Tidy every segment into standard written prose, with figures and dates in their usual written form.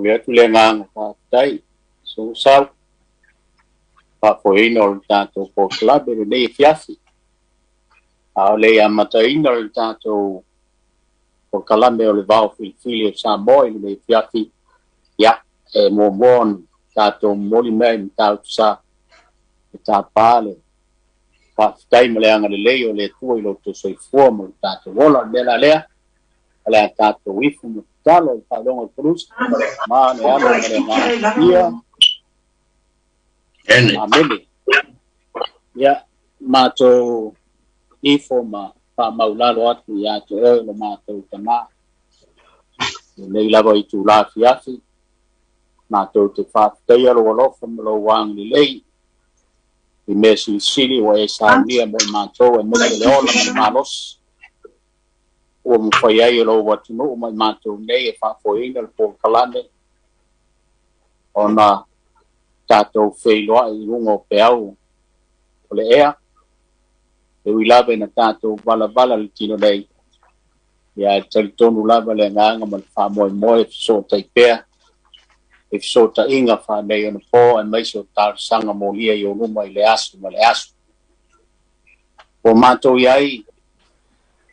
Momoli atu le agaga faafetai sousau faafoeina o le tatou polokalame i lenei afiafi. A o le i amataina le tatou polokalame o le Vao Filifili o Samoa i lenei afiafi, ia, e muamua ona tatou momoli mea i Matautu Sa e tapa le faafetai ma le agalelei o le Atua i lo outou soifua ma lo tatou ola. O le mea la lea, o le a tatou ifo ma tatalo i le faailoga o le Koluse, ma le Alo ma le Agaga Paia. Amene. Ia, matou ifo ma faamaulalo atu ia te oe lo matou Tamā. Lenei lava itulā afiafi, matou te faafetaia lou alofa ma lou agalelei i mea silisili ua e saunia mo i matou aemaise le ola ma le malosi ua mafai ai e lou atunuu ma i matou nei e faafoeina le polokalame ona tatou feiloai i luga o peau o le ea. E ui lava ina tatou valavala le tino nei, ia e talitonu lava le agaga ma le faamoemoe e fesootai pea i fesootaiga faaneionapo aemaise o talosaga molia i ou luma i le aso ma le aso. Ua matou i ai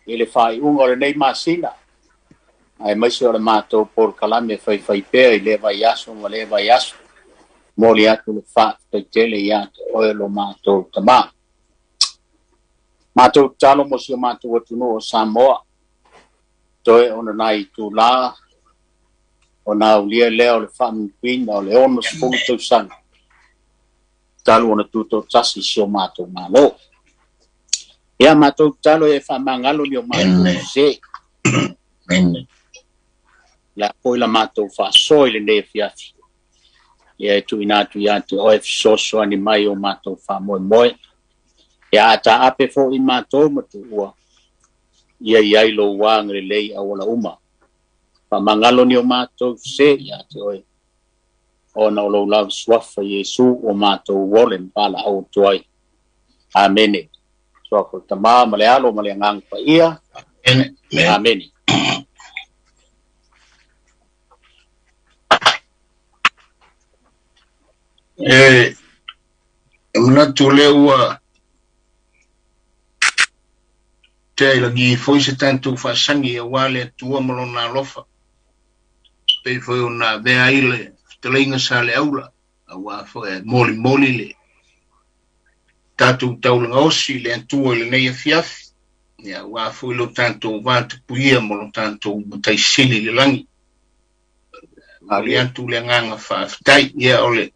i le faaiuga o lenei masina, aemaise o le matou polokalame faifaipea i lea vaiaso ma lea vaiaso. Momoli atu le faafetai tele ia te oe lo matou Tamā. Matou tatalo mo si o matou atunuu o Samoa, toe ona nai itulā ona aulia lea o le faamanuiaina o le 60 tausaga talu ona tutoatasi si o matou Malo. Ia matou tatalo e faamagalo ni o matou sese. La foi la matou faasoa i lenei afiafi. Ia e tuuina atu ia te oe fesoasoani mai o matou faamoemoe. Ia a taape foi matou ma tuua, ia i ai lou agalelei auala uma. Faamagalo ni o matou sese ia te oe, ona o lou lava suafa Iesu ua matou ole ma valaau atu ai. Amene. Suafa o le Tamā ma le Alo ma le Agaga Paia. Amene. E manatu lea ua tea i lagi foi se tatou faasagi aua le Atua ma lona alofa. Pei foi ona avea ai le fetalaiga sa le aula, aua foi e molimoli le tatou taulaga osi i le Atua i lenei afiafi. Ia, aua foi lo tatou vatapuia ma lo tatou Matai Sili i le lagi. Momoli atu le agaga faafetai, ia o le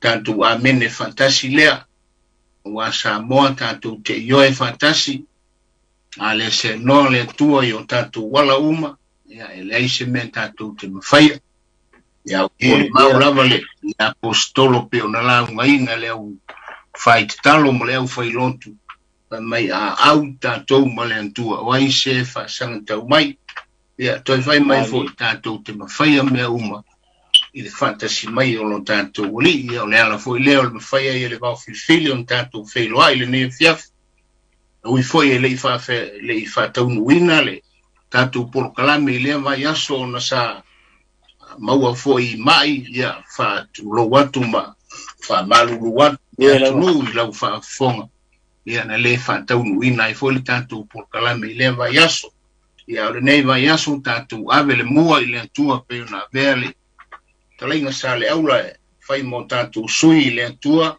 tatou amene faatasi lea, aua Samoa tatou te ioe faatasi, a le seanoa le Atua i o tatou ala uma, ia e leai se mea tatou te mafaia. Ia o molimau lava le aposetolo pe ona laugaina le au faitatalo ma le au failotu, fai mai a au tatou ma le Atua, o ai se faasagatau mai. Ia toe fai mai foi tatou te mafaia mea uma i le faatasi mai o lo tatou Alii. Ia o le ala foi lea o le mafai ai e le Vao Filifili ona tatou feiloai i lenei afiafi. Ui foi e le i faataunuuina le tatou polokalame i lea vaiaso ona sa maua foi i mai, ia faatulou atu ma faamalulu atu atunuu i lau faafofoga. Ia na le faataunuuina ai foi le tatou polokalame i lea vaiaso. Ia o lenei vaiaso tatou ave le mua i le Atua pei ona avea le fetalaiga sa le aula e fai mo tatou sui i le Atua.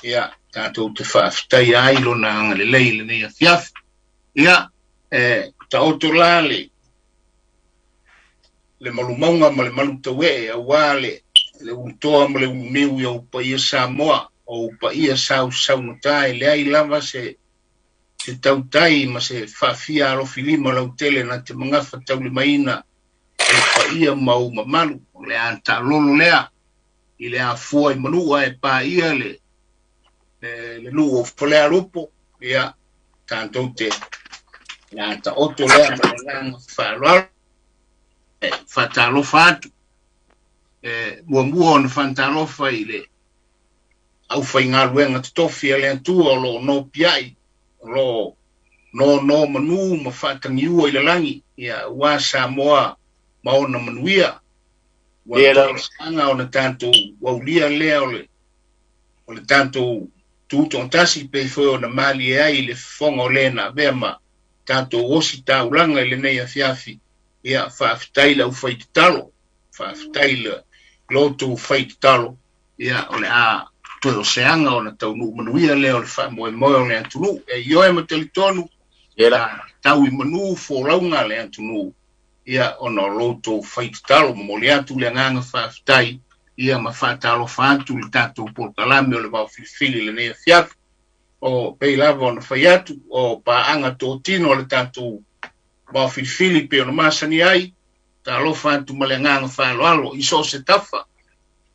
Ia tatou te faafetaia ai lona agalelei i lenei afiafi. Ia e taoto la le malumauga ma le malutauee aua le ulutoa ma le uluniu i ou paia Samoa, o ou paia sausaugata e leai lava se tautai ma se faafia alofilima lautele na te magafa taulimaina o paia ma ou mamalu. O le a taalolo lea i le afua i manua e paia le nuu o Falealupo. Ia tatou te le a taoto lea ma le agaga faaaloalo e faatalofa atu. E muamua ona faatalofa i le aufaigaluega totofi a le Atua o lo o nopiai, o lo o nono manu ma faatagiua i le lagi, ia aua Samoa ma ona manuia. Ua talosaga ona tatou aulia lea o le tatou tutoatasi pei foi ona malie ai le fofoga o le na avea ma tatou ositaulaga i lenei afiafi. Ia, faafetai le aufaitatalo, faafetai le lotou faitatalo. Ia, o le a toe o seaga ona taunuu manuia lea o le faamoemoe o le atunuu. E ioe ma talitonu, tau i manu folauga le atunuu, ia ona o loutou faitatalo. Momoli atu le agaga faafetai, ia ma faatalofa atu le tatou polokalame o le Vaofilifili i lenei afiafi. O pei lava ona fai atu, o paaga totino o le tatou Vaofilifili pei ona masani ai. Talofa atu ma le agaga faaaloalo i so o se tafa,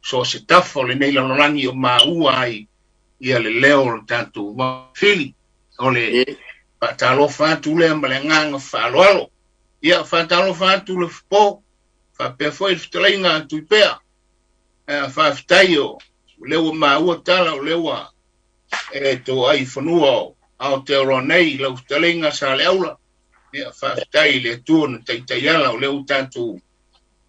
so o se tafa o lenei lalolagi o maua ai ia le leo o le tatou Vaofilifili. O le faatalofa atu lea ma le agaga faaaloalo. Ia, faatalofa atu le Fofo, faapea foi le fetalaiga a Tuipea. Faafetai o lea ua maua tala o lea ua e toai fanua o Aotearoa nei lau fetalaiga Saleaula. Ia, faafetai i le Atua na taitaiala o lea ua tatou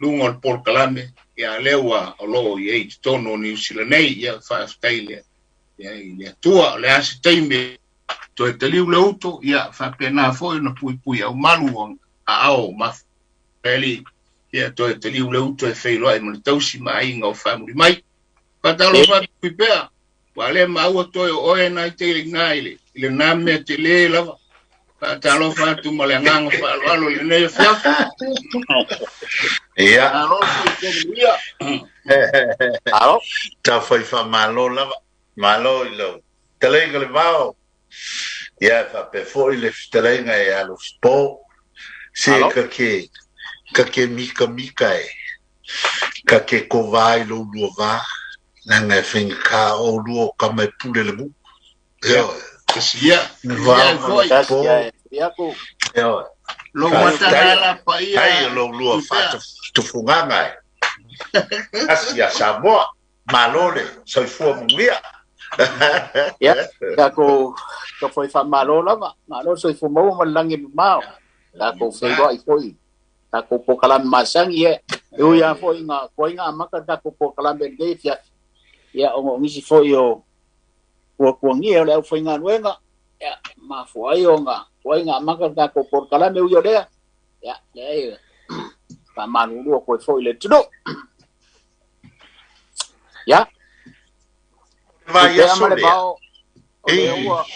luga o le polokalame, ia lea ua o lo o i ai i totonu o Niu Sila nei. Ia, faafetai i le Atua. O le a se taimi toe taliu le uto, ia faapena foi ona puipui au malu aao mafeli. Ia toe taliu le uto e feiloai ma le tausi ma aiga o faamuli mai. Faatalofa atu Tuipea, ua le maua toe o oe nai te ina i le nā mea te lē lava. Faatalofa atu ma le agaga faaaloalo i lenei afiafi. Ia. Malo soifua manuia. Alo. Tau fai faamalo lava. Malo i lau fetalaiga le Vao. Ia, faapea foi le fetalaiga e Alofipo. Se ka ke mikamika e. Ka ke kovā i lou lua vā. Leaga e faigata oulua o tama e pule le nuu. Ioe. Ia. Vao ma Foi. Alofipo. Iaku. Ioe. Lou matagala paia. Ai o lou lua faatufugaga e. Asi a Samoa. Malo le soifua manuia. Ia, tatou foi faamalo lava. Malo soifua maua ma le lagi e mamao. Tatou feiloai foi. Tatou polokalame masani e. E ui lava foi ina tuai amata le tatou polokalame lenei afiafi. Ia, ona o nisi foi o tuatuagia o le aufaigaluega. Ia, mafua ai ona tuai amata le tatou polokalame ui o lea. Ia, leai, faamalulu atu ai foi i le atunuu. Ia, Vai pea ma aso le lea. Vao, o le ua,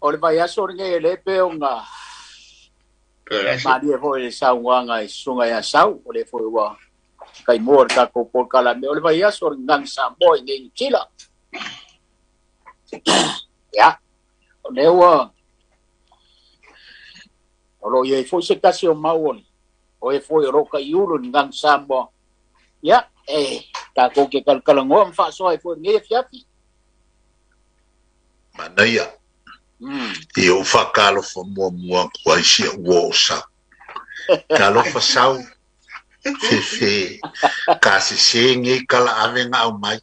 o le vaiaso lenei e le pe ona malie foi le saunoaga i susuga ia Sau, o le foi ua taimua le tatou polokalame, o le vaiaso o le Gagana Samoa i nei Niu Sila. Ia, o lea ua, o lo o i ai foi se tasi o mau o le, o e foi o lo o taiulu i le Gagana Samoa. Ia, e tatou te talatalanoa ma faasoa ai foi i lenei afiafi. Manaia. I ou faatalofa muamua atu ai si au uo o Sau. Talofa Sau. Fefe. Ka sese nei kala ave nga au mai.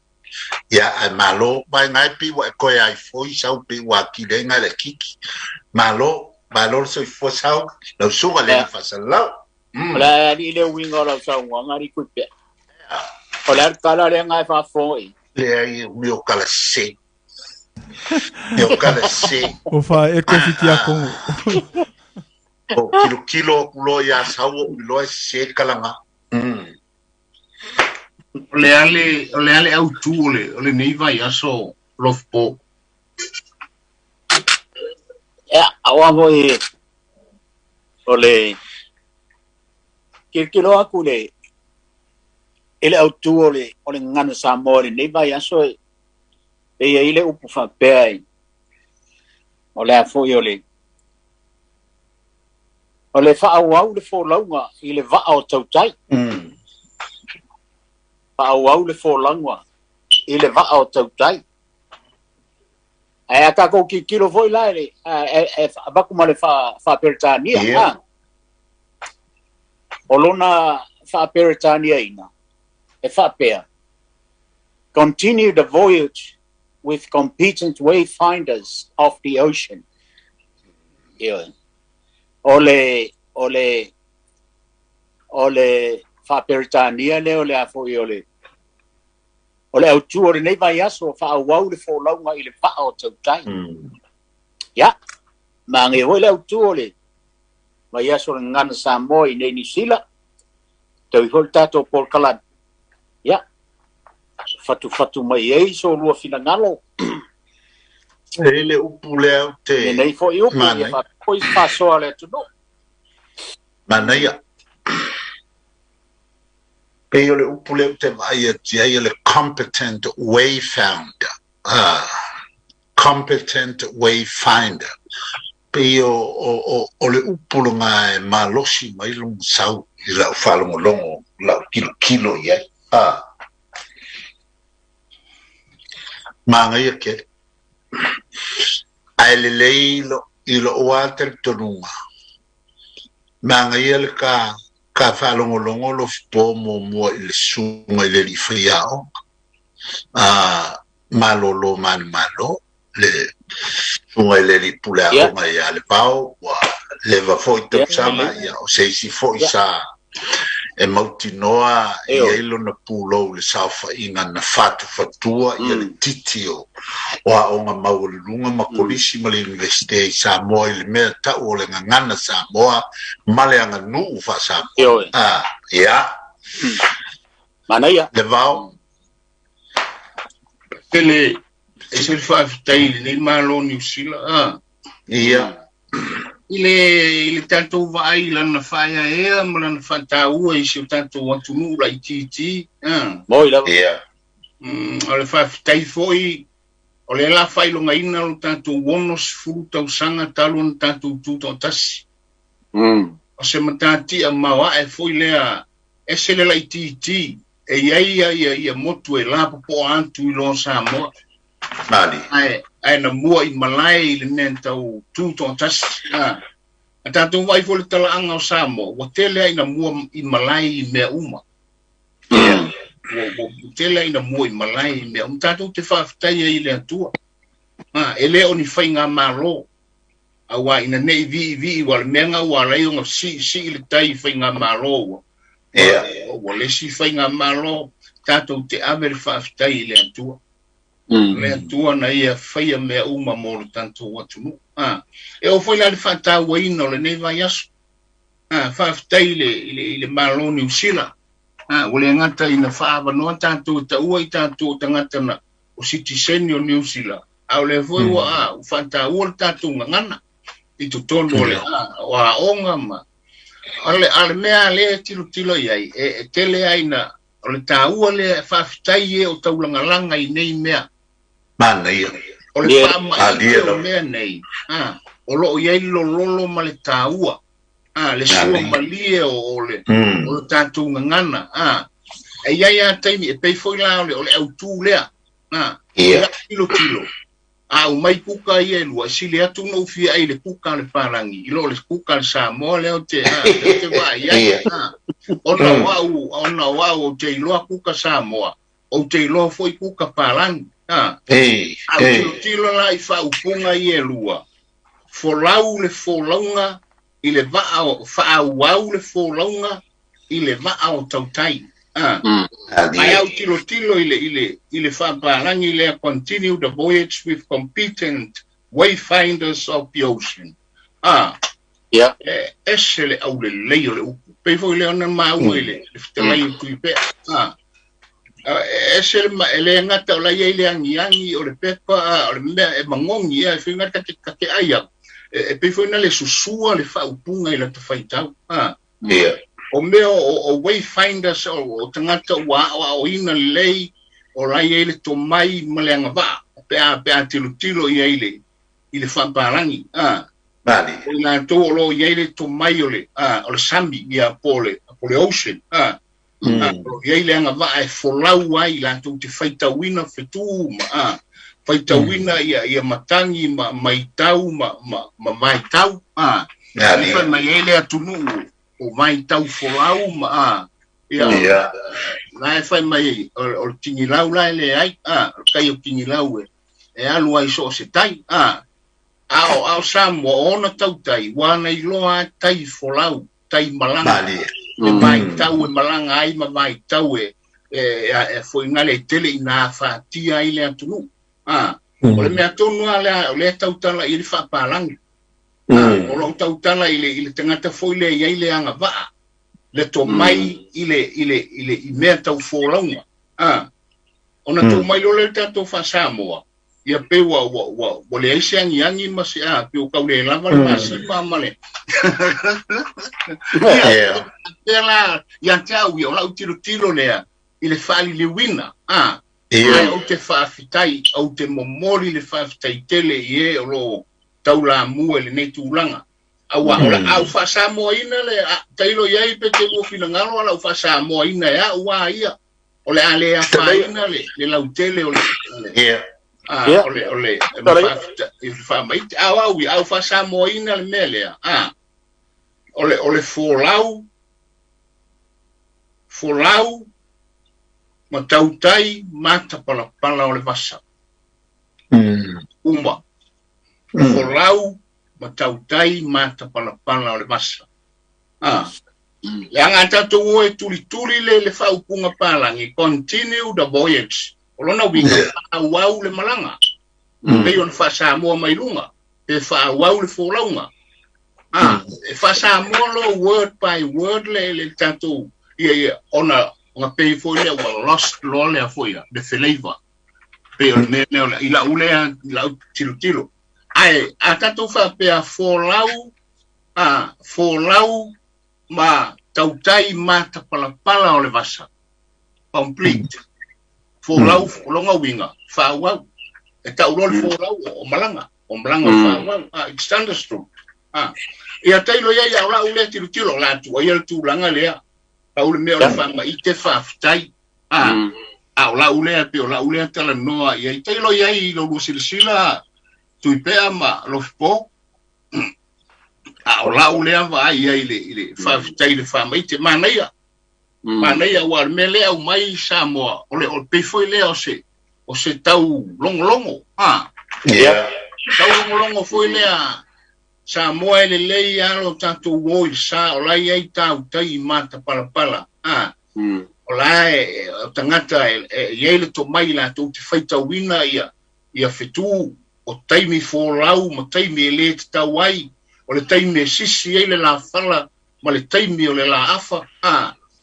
Ia, ai malo. Mai ngai pi wa e koe ai foi Sau pi wa ki le ngai le kiki. Malo. Malo le soifua Sau. Lau suga le faasalau. O le ali le uiga o lau saunoaga ali Tuipea. O le alikala lea na e faafofoga. Leai, mi o kala se. Mi o kala se. O fa e ko fiti a kongo. O kilo kilo aku loa iā Sau o iloa e sese kalaga. O le ale autū o lenei vaiaso Lofopo. Ia, aua foi o le kilokilo atu le i le autū o le Gagana Samoa i lenei vaiaso e i ai le upu faapea i o le a foi o le faaauau le folauga i le vaa o tautai. Faaauau le folauga i le vaa o tautai. Ae a tatou tilotilo foi la i le e avatu ma le faaperetania a. O lona faaperetaniaina e faapea: "Continue the voyage with competent wayfinders of the ocean." Ioe. O le Faaperetania lea o le a foʻi o le autū o lenei vaiaso faaauau le folauga i le vaa o tautai. Ia magia foi le autū o le vaiaso o le gagana Samoa i nei Niusila tau foi le tatou polokalame. Ia fatufatu mai ai so lua finagalo e le upu lea o te lenei foi upu ia faapea faasoa le atunuu manaia pei o le upu lea ou te vaai atu ai o le competent wayfinder. Competent wayfinder. Pei o le upu loga e malosi mai loga sau i lau faalogologo lau kilokilo i ai. Magaia kele. Ae lelei i lou a talitonuga. Magaia le ka faalogologo lo fipo muamua i le susuga i le alii faiaoga malolo manumalo le susuga i le alii puleaoga ia le vao ua leva foi tausaga ia o se isi foi sa e mautinoa e iai lona pulou le saofaiga na fatufatua ia le titi o aoga maualuluga ma kolisi ma le Universite i Samoa i le mea tau o le gagana Samoa ma le aganuu faa-Samoa. Ia. Manaia. Le vao. Tele, e se faafetai i lenei Malo Niu Sila. Ia. I le tatou vaai i lana faaeaea ma lana faataua i si o tatou atunuu laitiiti. Moi lava. Ia. O le faafetai foi o le la faailogaina lo tatou 60 tausaga talu ona tatou tutoatasi. O se matatia maoae foi lea ese le laitiiti e iai ia ia motu e lapopoa atu i loa Samoa. Mali. Ae na mua i malae i le mea tau tutoatasi. A tatou vaai foi le talaaga o Samoa, ua tele ai na mua i malae i mea uma. Ua tele ai na mua i malae i mea uma. Tatou te faafetai ai i le Atua. E le o ni faiga malo. Auā ina nei viivii ua le mea ga ua alai ona siisii le tai i faiga malo ua. Ua le isi faiga malo. Tatou te ave le faafetai i le Atua. Le Atua na ia faia mea uma mo le tatou atunuu. E oo foi la le faatauaina o lenei vaiaso. Faafetai i le Malo Niu Sila. Ua le gata ina faaavanoa tatou e taua i tatou tagata na o sitiseni o Niu Sila. A o lea foi ua faataua le tatou gagana i totonu o le o aoga ma o le mea lea e tilotilo i ai e tele ai na o le taua lea faafetai e o taulagalaga i nei mea. Manaia. O le faamaite o mea nei. O loo i ai lololo ma le taua. Le sua malie o le tatou gagana. E iai a taimi e pei foi la o le autū lea. Ia tilotilo. A umai kuka ia e lua, sili atu na ufia ai le kuka le palangi, i lo le kuka le Samoa lea o te vaai ai. Ona o au o te iloa kuka Samoa, o te iloa foi kuka palangi. A tilotilo la i faaupuga ia e lua, folau le folauga i le vaa o, faauau le folauga i le vaa o tautai. Ai au tilotilo i le faapalangi lea, continue the voyage with competent wayfinders of the ocean. Ese le aulelei o le upu. Pei foi lea ona maua i le fetalai o Tuipea. Ese le le gata o la iai le agiagi o le pepa o le mea e magogi e fai gata ka te ai au. E pei foi na le susua le faaupuga i lata faitau. O mea o wayfinders o tagata ua aoaoina lelei o la iai le tomai ma le agavaa pe a tilotilo ia i le faapalangi. Mali. O i latou o loo iai le tomai o le sami ia po le ocean. O iai le agavaa e folau ai latou te faitauina fetu ma faitauina ia matagi ma maitau ma vaitau. E fai mai ai le atunuu o vaitau folau ma ia la e fai mai o le tigilau la e leai o le tai o tigilau e alu ai so o se tai. A o Samoa ona tautai ua na iloa tai folau tai malaga. Le vaitau e malaga ai ma vaitau e foi gale e tele ina afatia ai le atunuu. O le mea tonu lava lea o lea e tautala i ai le faapalagi. O loo tautala i le tagata foi lea e i ai le agavaa, le tomai i le i mea tau folauga. Ona tuu mai loa lea i le tatou faa-Samoa, ia pei ua leai se agiagi ma se pei ua tau le lava le masima ma le ia pea la ia te au ia o lau tilotilo lea i le faaliliuina. Ae ou te faafetai, ou te momoli le faafetai tele i e o loo taulamua i lenei tulaga. Aua o lau faasamoaina le tailo i ai pe te lua finagalo o lau faasamoaina e au a ia o le a le afaina le lautele o le o le faamaite au au au faasamoaina le mea lea. O le folau ma tautai matapalapala o le vasa. Uma. Folau ma tautai matapalapala o le vasa. Le aga tatou o e tulituli le faaupuga palagi, continue the voyage. O lona uiga, faaauau le malaga. Pei ona faasamoa mai luga, pe faaauau le folauga. E faasamoa lo word by word le tatou, ia, ona pei foi lea ua lost loa lea foi le flavor. Pei o le mea lea i lau lea, i lau tilotilo. Ae, a tatou faapea folau, folau ma tautai matapalapala o le vasa. Complete. Folau, longa uiga, faaauau. E tau loa le folau o malaga. O malaga o faaauau. It's understood. Ia tailo ia ia o lau lea tilotilo, la atu ai le tulaga lea. Pau le mea o le faamaite faafetai. A o lau lea, pe o lau lea talanoa ia i tailo ia i lo lua silasila Tuipea ma Lofipo. A o lau lea vaai ia i le faafetai le faamaite. Manaia. Manaia ua le mea lea au mai Samoa. O le pei foi lea o se tau logologo. Tau logologo foi lea Samoa e lelei alo tatou o i le sa o lai ai tautai i matapalapala. O la e o tagata e i ai le tomai latou te faitauina ia fetu o taimi folau ma taimi e le tatau ai, o le taimi e sisi ai le lafala ma le taimi o le laafa.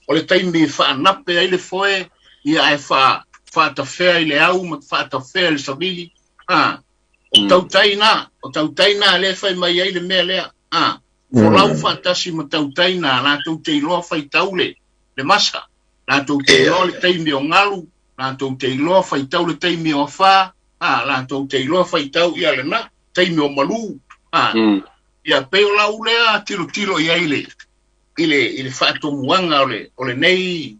O le taimi e faanape ai le foe, ia ae faatafea i le au ma faatafea i le savili. O tautai na le fai mai ai le mea lea. Folau faatasi ma tautai na latou te iloa faitau le masa, latou te iloa le taimi o galu, latou te iloa faitau le taimi o afa, latou te iloa faitau ia lena taimi o malu. Ia pei o lau lea tilotilo i ai i le faatomuaga o lenei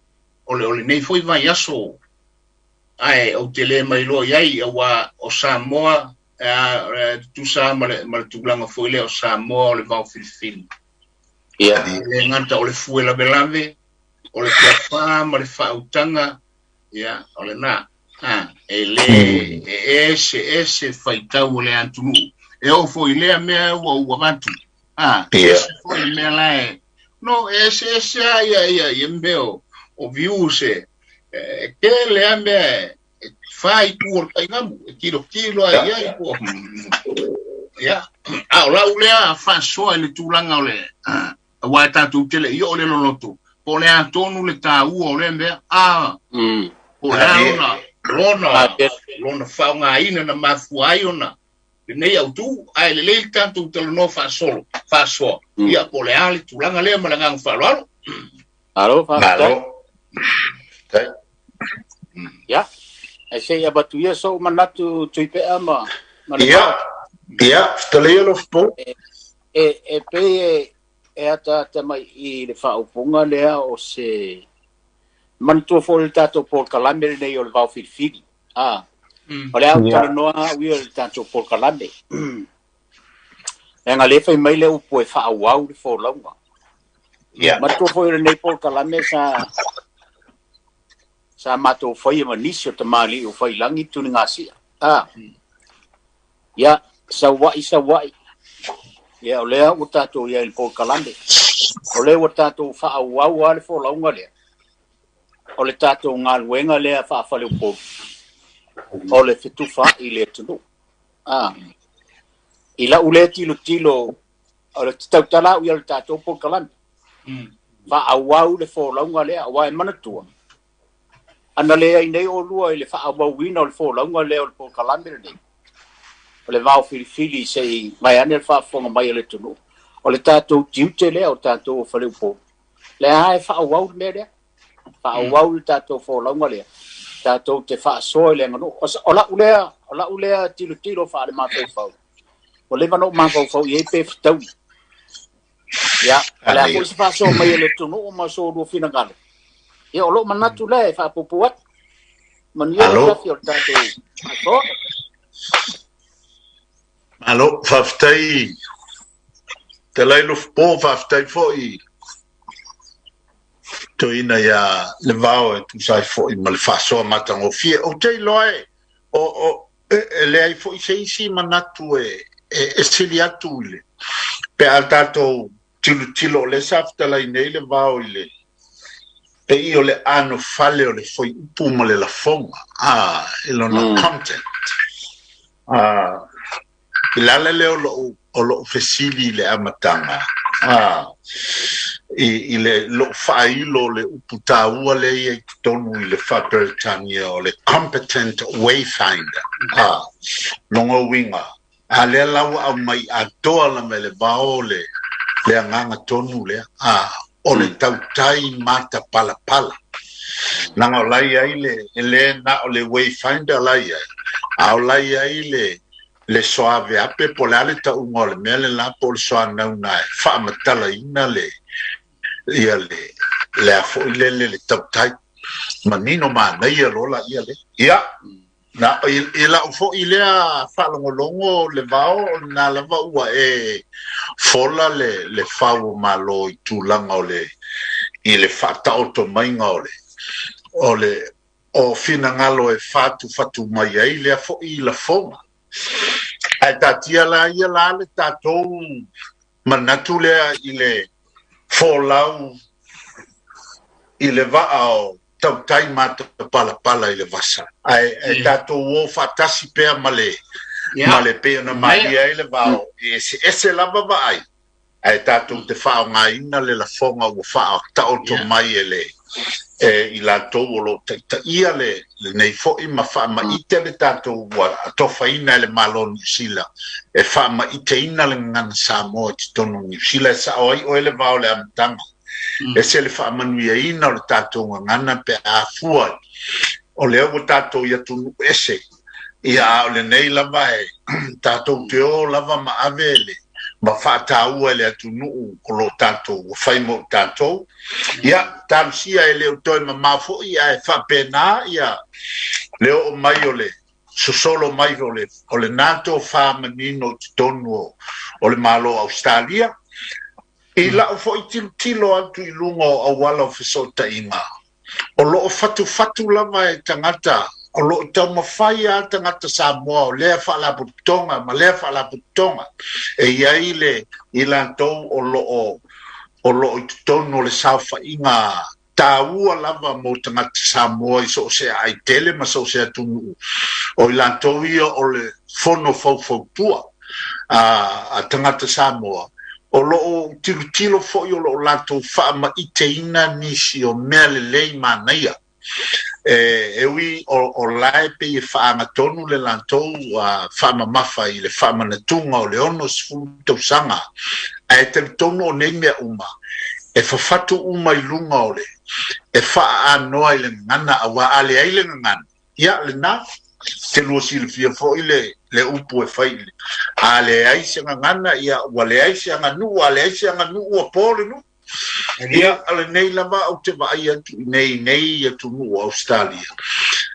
foi vaiaso. Ae ou te le mailoa i ai aua o Samoa tusa ma le tulaga foi lea o Samoa o le vao filifili. Le gata o le fue lavelave, o le tofa ma le faautaga, ia o lena. E le e ese faitau o le atunuu. E oo foi lea mea ua avatu. Ese foi le mea la e no ese ese ia mea o views e ke lea mea e fai tu o le taigamu, e tilotilo ai ai po. Ia, a o lau lea faasoa i le tulaga o le aua e tatou tele i o le loloto. Po le atonu le taua o lea mea. Po le a lona faaaogaina na mafua ai ona lenei autu, ae lelei le tatou talanoa faasolo, faasoa. Ia po le a le tulaga lea ma le agaga faaaloalo. Alo, faafetai. Ia, e sei avatu ia sou manatu Tuipea ma le Ia, fetalaia Lofipo. E pei e ataata mai i le faaupuga lea o se manatua foi le tatou polokalame lenei o le vao filifili. O le au talanoa au ia le tatou polokalame. Leaga le fai mai le upu e faaauau le folauga. Manatua foi o lenei polokalame sa matou faia ma nisi o tamalii o Faiilagi Tunigasia. Ia, sauai. Ia, o lea ua tatou ia i le polokalame. O lea ua tatou faaauau lava le folauga lea, o le tatou galuega lea faa-faleupolu, o le fetufaai i le atunuu. I lau lea tilotilo, o le tautala au ia le tatou polokalame. Faaauau le folauga lea, aua e manatua, ana leai nei oulua i le faaauauina o le folauga lea o le polokalame lenei, o le vao filifili se i vaeane le faafofoga mai a le atunuu, o le tatou tiute lea o tatou o faleupolu, lea e faaauau le mea lea, faaauau le tatou folauga lea, tatou te faasoa i le aganuu. O lau lea tilotilo faale-mafaufau, ua leva na ou mafaufau i ai pe fetaui. Ia, o le a foi se faasoa mai e le atunuu ma so oulua finagalo. Ia, o lou manatu lea e faapuupuu atu. Manuia le afiafi o le tatou faasoa. Malo, faafetai Fetalai Lofupo, faafetai foi toeaina ia Levao e tusa ai foi ma le faasoa matagofie. Ou te iloa e o e leai foi se isi manatu e sili atu i le pe a tatou tilotilo o lea sa fetalai nei Levao i le pei o le anofale o le fuaiupu ma le lafoga i lona content. I le ala lea o lou fesili i le amataga, i le lou faailo o le upu taua lea e i ai i totonu i le faa-Peretania o le competent wayfinder. Lona uiga, a lea la ua aumai atoa lava e Levao le agaga tonu lea, o le tautai matapalapala. Leaga o la e i ai le, e le na o le wayfinder la e i ai, a o la e i ai le soaveape po o le a le tauga o le mea le la po o le soanauna e faamatalaina le ia le a foi lele le tautai. Manino manaia loa la ia lea. Ia, na i lau foi lea faalogologo Levao, o lena lava ua e fola le fau o Malo i tulaga o le i le faataoto maiga o le o finagalo e fatufatu mai ai lea foi i lafoga. Ae taatia la ia la le tatou manatu lea i le folau i le vaa o tautai matapalapala i le vasa. Ae tatou o faatasi pea ma le ma le pei ona malie ai Levao, e eseese lava vaai, ae tatou te faaaogaina le lafoga ua faataoto mai e le i latou o lo o taitaia lenei foi ma faamaite le tatou ua atofaina e le Malo o Niu Sila e faamaiteina le gagana Samoa i totonu o Niu Sila. E sao ai oe Levao i le amataga, ese le faamanuiaina o le tatou gagana pe a fua o lea ua tatou i atunuu ese, ia a o lenei lava e tatou te o lava ma ave le ma faataua e le atunuu o lo tatou ua fai mo tatou. Ia, talosia e le o toe mamao foi ae faapena ia le oo mai o le sosolo mai o le NATO faamanino i totonu o le Malo o Ausetalia. I lau foi tilotilo atu i luga o auala o fesootaiga, o loo fatufatu lava e tagata, o loo taumafai a tagata Samoa o lea faalapotopotoga ma lea faalapotopotoga e i ai le i latou o loo i totonu o le saofaiga taua lava mo tagata Samoa i so o se aai tele ma so o se atunuu, o i latou ia o le fono faufautua a tagata Samoa, o loo tilotilo foi o loo latou faamaiteina nisi o mea lelei manaia. E ui o lae pe e faagatonu le latou faamamafa i le faamanatuga o le 60 tausaga, ae talitonu o nei mea uma e fafatu uma i luga o le e faaanoa i le gagana, aua a leai le gagana, ia lena te lua silafia foi le upu e fai, a leai se gagana, ia ua leai se aganuu, a leai se aganuu ua po le nuu. Ia, o lenei lava ou te vaai atu i nei atunuu o Ausetalia,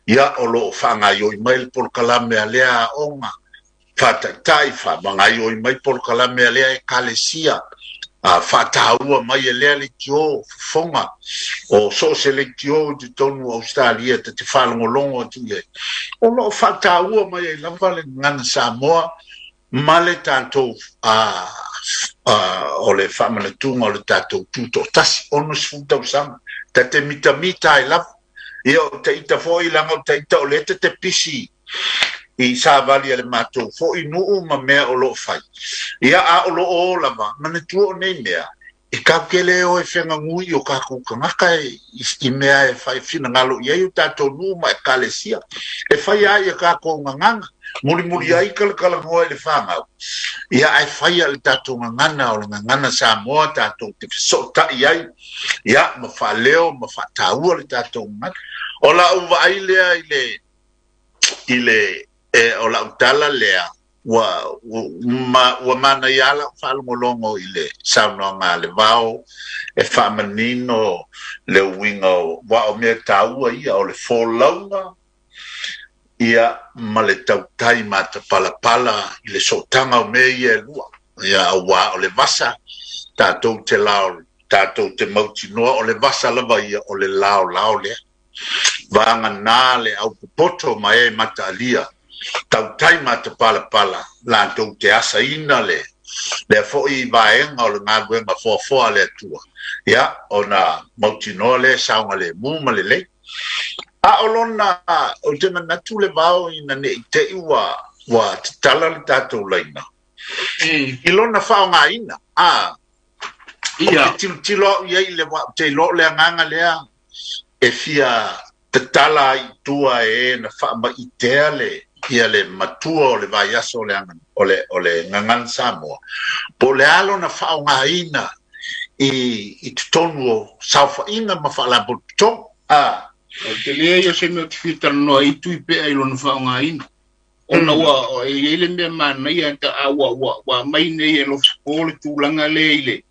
ia o loo faagaioi mai le polokalame a lea aoga faataitai, faamagaioi mai polokalame a lea ekalesia, faataua mai e lea leitio fofoga o so o se leitio i totonu o Ausetalia ta te faalogologo atu i ai, o loo faataua mai ai lava le gagana Samoa ma le tatou o le faamanatuga o le tatou tutoatasi 60 tausaga tate mitamita ai lava ia o taita foi laga o taita o le te pisi i savali a le matou fo'i nu'u ma mea o lo'o fai ia a o lo'o o lava manatua o nei mea e kaukele o e fegagui o kakou tagata i mea e faifinagalo i ai o tatou nu'u ma ekalesia e fai ai ia kakou gagana mulimuli ai kalakalanoa i le fagau ia ae faia le tatou gagana o le gagana Samoa tatou te fesoota'i ai ia ma faaleo ma faataua le tatou gagana o la'u vaai lea i le e o la'u tala lea ua manaia ala faalogologo i le saunoaga a le Vao e faamanino le uiga ua o mea taua ia o le folauga ia ma le tautai matapalapala i le sootaga o mea ia e lua ia auā o le vasa tatou te lao tatou te mautinoa o le vasa lava ia o le laolao lea vaganā le aupopoto ma e mataalia tautai matapalapala latou te asaina le lea fo'i vaega o le galuega foafoa a le Atua ia ona mautinoa lea saoga lemu ma lelei a o lona o te manatu le Vao ina ne'i te'i ua tatala le tatou laina i lona faaaogāina a Ia. O te tilotilo a'u iai i le ua'u te iloa o le agaga lea e fia tatala ai i tua e na faama'itea le ia le matua o le vaiaso o le aga o le gagana Samoa po o le a lona faaaogāina i totonu o saofa'iga ma faalapotopotoga a O te lea ia se mea o te fia talanoa i tui pea i lona faaaogāina. Ona ua e iai le mea manaia ta a ua mai nei e lofo le tulaga le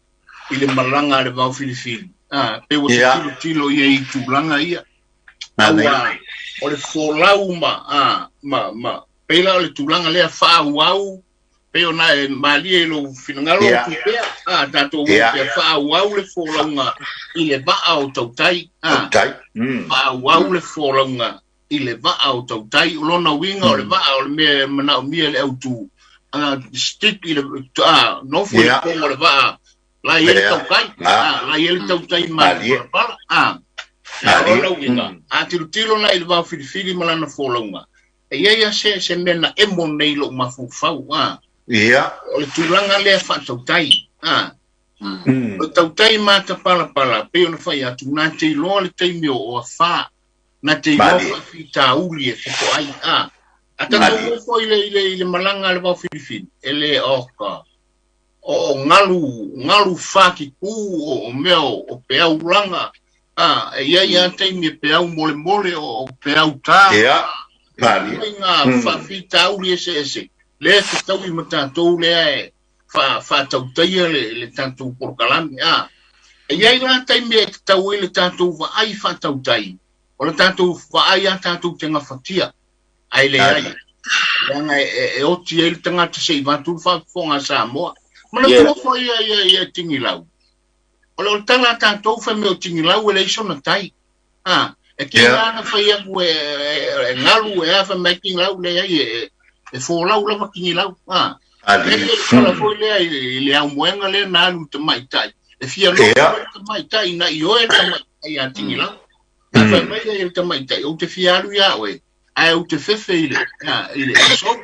i le malaga a le Vao Filifili. A pe ua Ia. tilotilo ia i tulaga ia. Manaia. Ua o le folau ma a ma peila o le tulaga lea faaauau pe ona e malie i lou finagalo Ia. o tupea a tatou Ia. pea faaauau le folauga i le vaa o tautai a tautai faaauau le folauga i le vaa o tautai o lona uiga o le vaa o le mea e manaomia le autu a stick i le a nofo i le Ia. pogo o le vaa la i ai le Ia. tautai Ah. a la i ai le tautai Malie. matapalapala a Malie. lona uiga a tilotilo la i le Vao Filifili ma lana folauga e iai a se mea na emo nei lou mafaufau a Ia. o le tulaga lea faatautai a o le tautai matapalapala pei ona fai atu na te iloa le taimi o afā na te iloa Malie. faafitauli e popo ai a a tatou Malie. nofo i le malaga a le Vao Filifili e le oka o galu fakiku o mea o peau laga a e iai a taimi e peau molemole o peau tā Ia. Malie. ngā faafitauli eseese lea fetaui ma tatou lea e faatautaia le tatou polokalame a e iai la taimi e tatau ai le tatou vaai faatautai o le tatou vaai a tatou te gafatia ae leai leaga e oti ai le tagata se'i vatu le faafofoga a Samoa manatua foi ia Tigilau o le tala a tatou faimea o Tigilau e leai sona tai a e Yeah. kiga na fai aku e galu e a faimai Tigilau leai e folau lava Tigilau a Malie. le tala foi lea i le aumoega lea na alu i tamaitai e fia nofo le tamaitai na i oe le tamaitai a Tigilau a fai mai ai le tamaitai ou te fia alu iā oe ae ou te fefe i le sou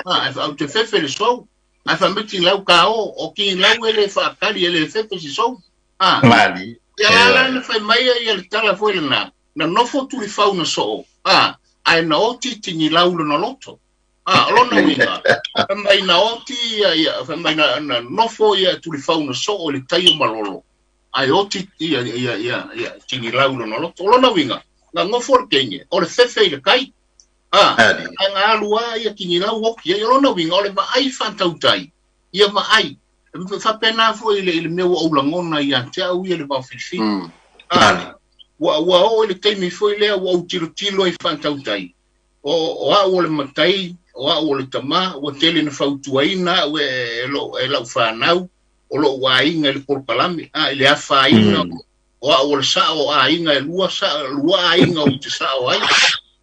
a ou te fefe i le sou ae fai mai Tigilau ka o Tigilau e le faakali e le fefe si sou a Malie. ia la la na fai mai ai le tala foi lena na nofo tulifau na soo a ae na oti Tigilau lona loto a o lona uiga fai mai na oti ia fai mai na nofo ia tulifau na soo i le tai o malolo ae oti ia Tigilau lona loto o lona uiga na gofo le teine o le fefe i le kai a Malie. ae ga alu a ia Tigilau oki ai o lona uiga o le vaai faatautai ia vaai faapena foi i le mea ua ou lagona ia te au ia le Vao Filifili a Malie. ua oo i le taimi foi lea ua ou tilotilo ai faatautai o a'u o le matai o a'u o le tamā ua tele na fautuaina a'u e la'u fanau o lo'u aiga i le polokalame a i le afaina o a'u o le sa'o o aiga e lua sa lua aiga ou te sa'o ai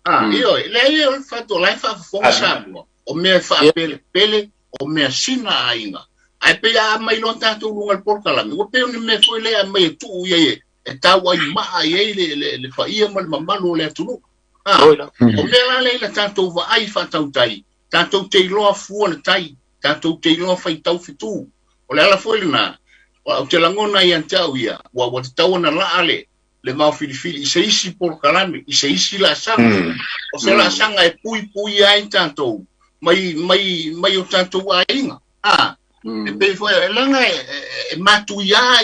a ioe leai o le fato la e faafofoga Samoa o mea e faapelepele o mea sina aiga Ae pei a aumai loa tatou i luga o le polokalame, ua pei o ni mea foi lea e aumai e tuu i ai e tau ai maa i ai le paia ma le mamalu o le atunuu. O mea la lea i la tatou vaai faatautai, tatou te iloa fua le tai, tatou te iloa faitau fetu. O le ala foi lena, ou te lagona ia te au ia, ua tatau ona laa le vaofilifili i se isi polokalame, i se isi laasaga. O se laasaga e puipuia ai tatou mai o tatou aiga. E pei foi, e leaga e matuia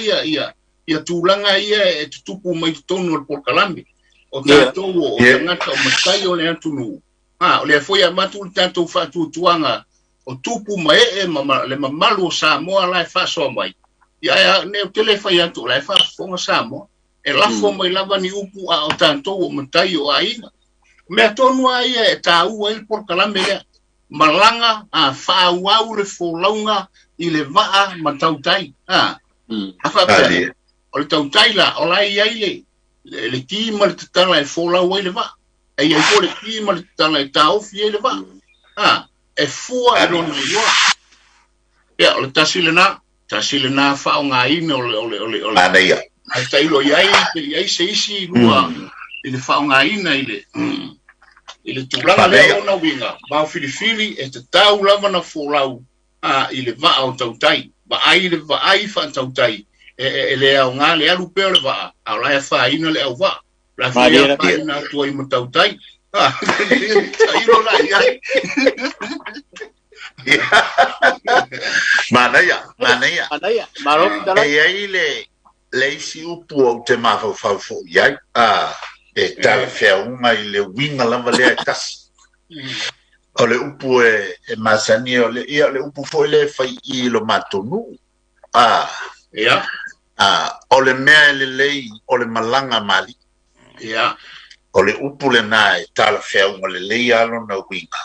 ia tulaga ia e tutupu mai totonu o le polokalame. O tatou o tagata o matai o le atunuu. O lea foi avatu le tatou faatuatuaga o tupu ma ee ma le mamalu o Samoa la e faasoa mai. Ia ne o tele fai atu la e faafofoga Samoa. E lafo mai lava ni upu a o tatou o matai o aiga. Mea tonu a ia e tāua ai le polokalame lea. Malaga a faaauau le folauga i le vaa ma tautai. A faapea, o le tautai la, o la i ai le ki ma le tatala e folau ai le vaa. E i ai foi le ki ma le tatala e taofi ai le vaa. E fua i lona iloa. Ia, o le tasi lena faaaogaina o le manaia. Ai tailo i ai, pe i ai se isi lua i le faaaogaina i le tulaga lea ona uiga, vaofilifili e tatau lava na folau i le vaa o tautai. Vaai le vaai faatautai, e le aoga le alu pea o le vaa, a o la e afaina le auvaa. La foi e afaina atu ai ma tautai. Tailo la i ai. Manaia. Manaia, malo E i ai le isi upu ou te mafaufau foi ai, e talafeauga i le uiga lava lea e tasi. O le upu e masani, o le upu foi lea e fai i lo matou nuu. O le mea e lelei o le malaga mali. O le upu lena e talafeauga lelei a lona uiga.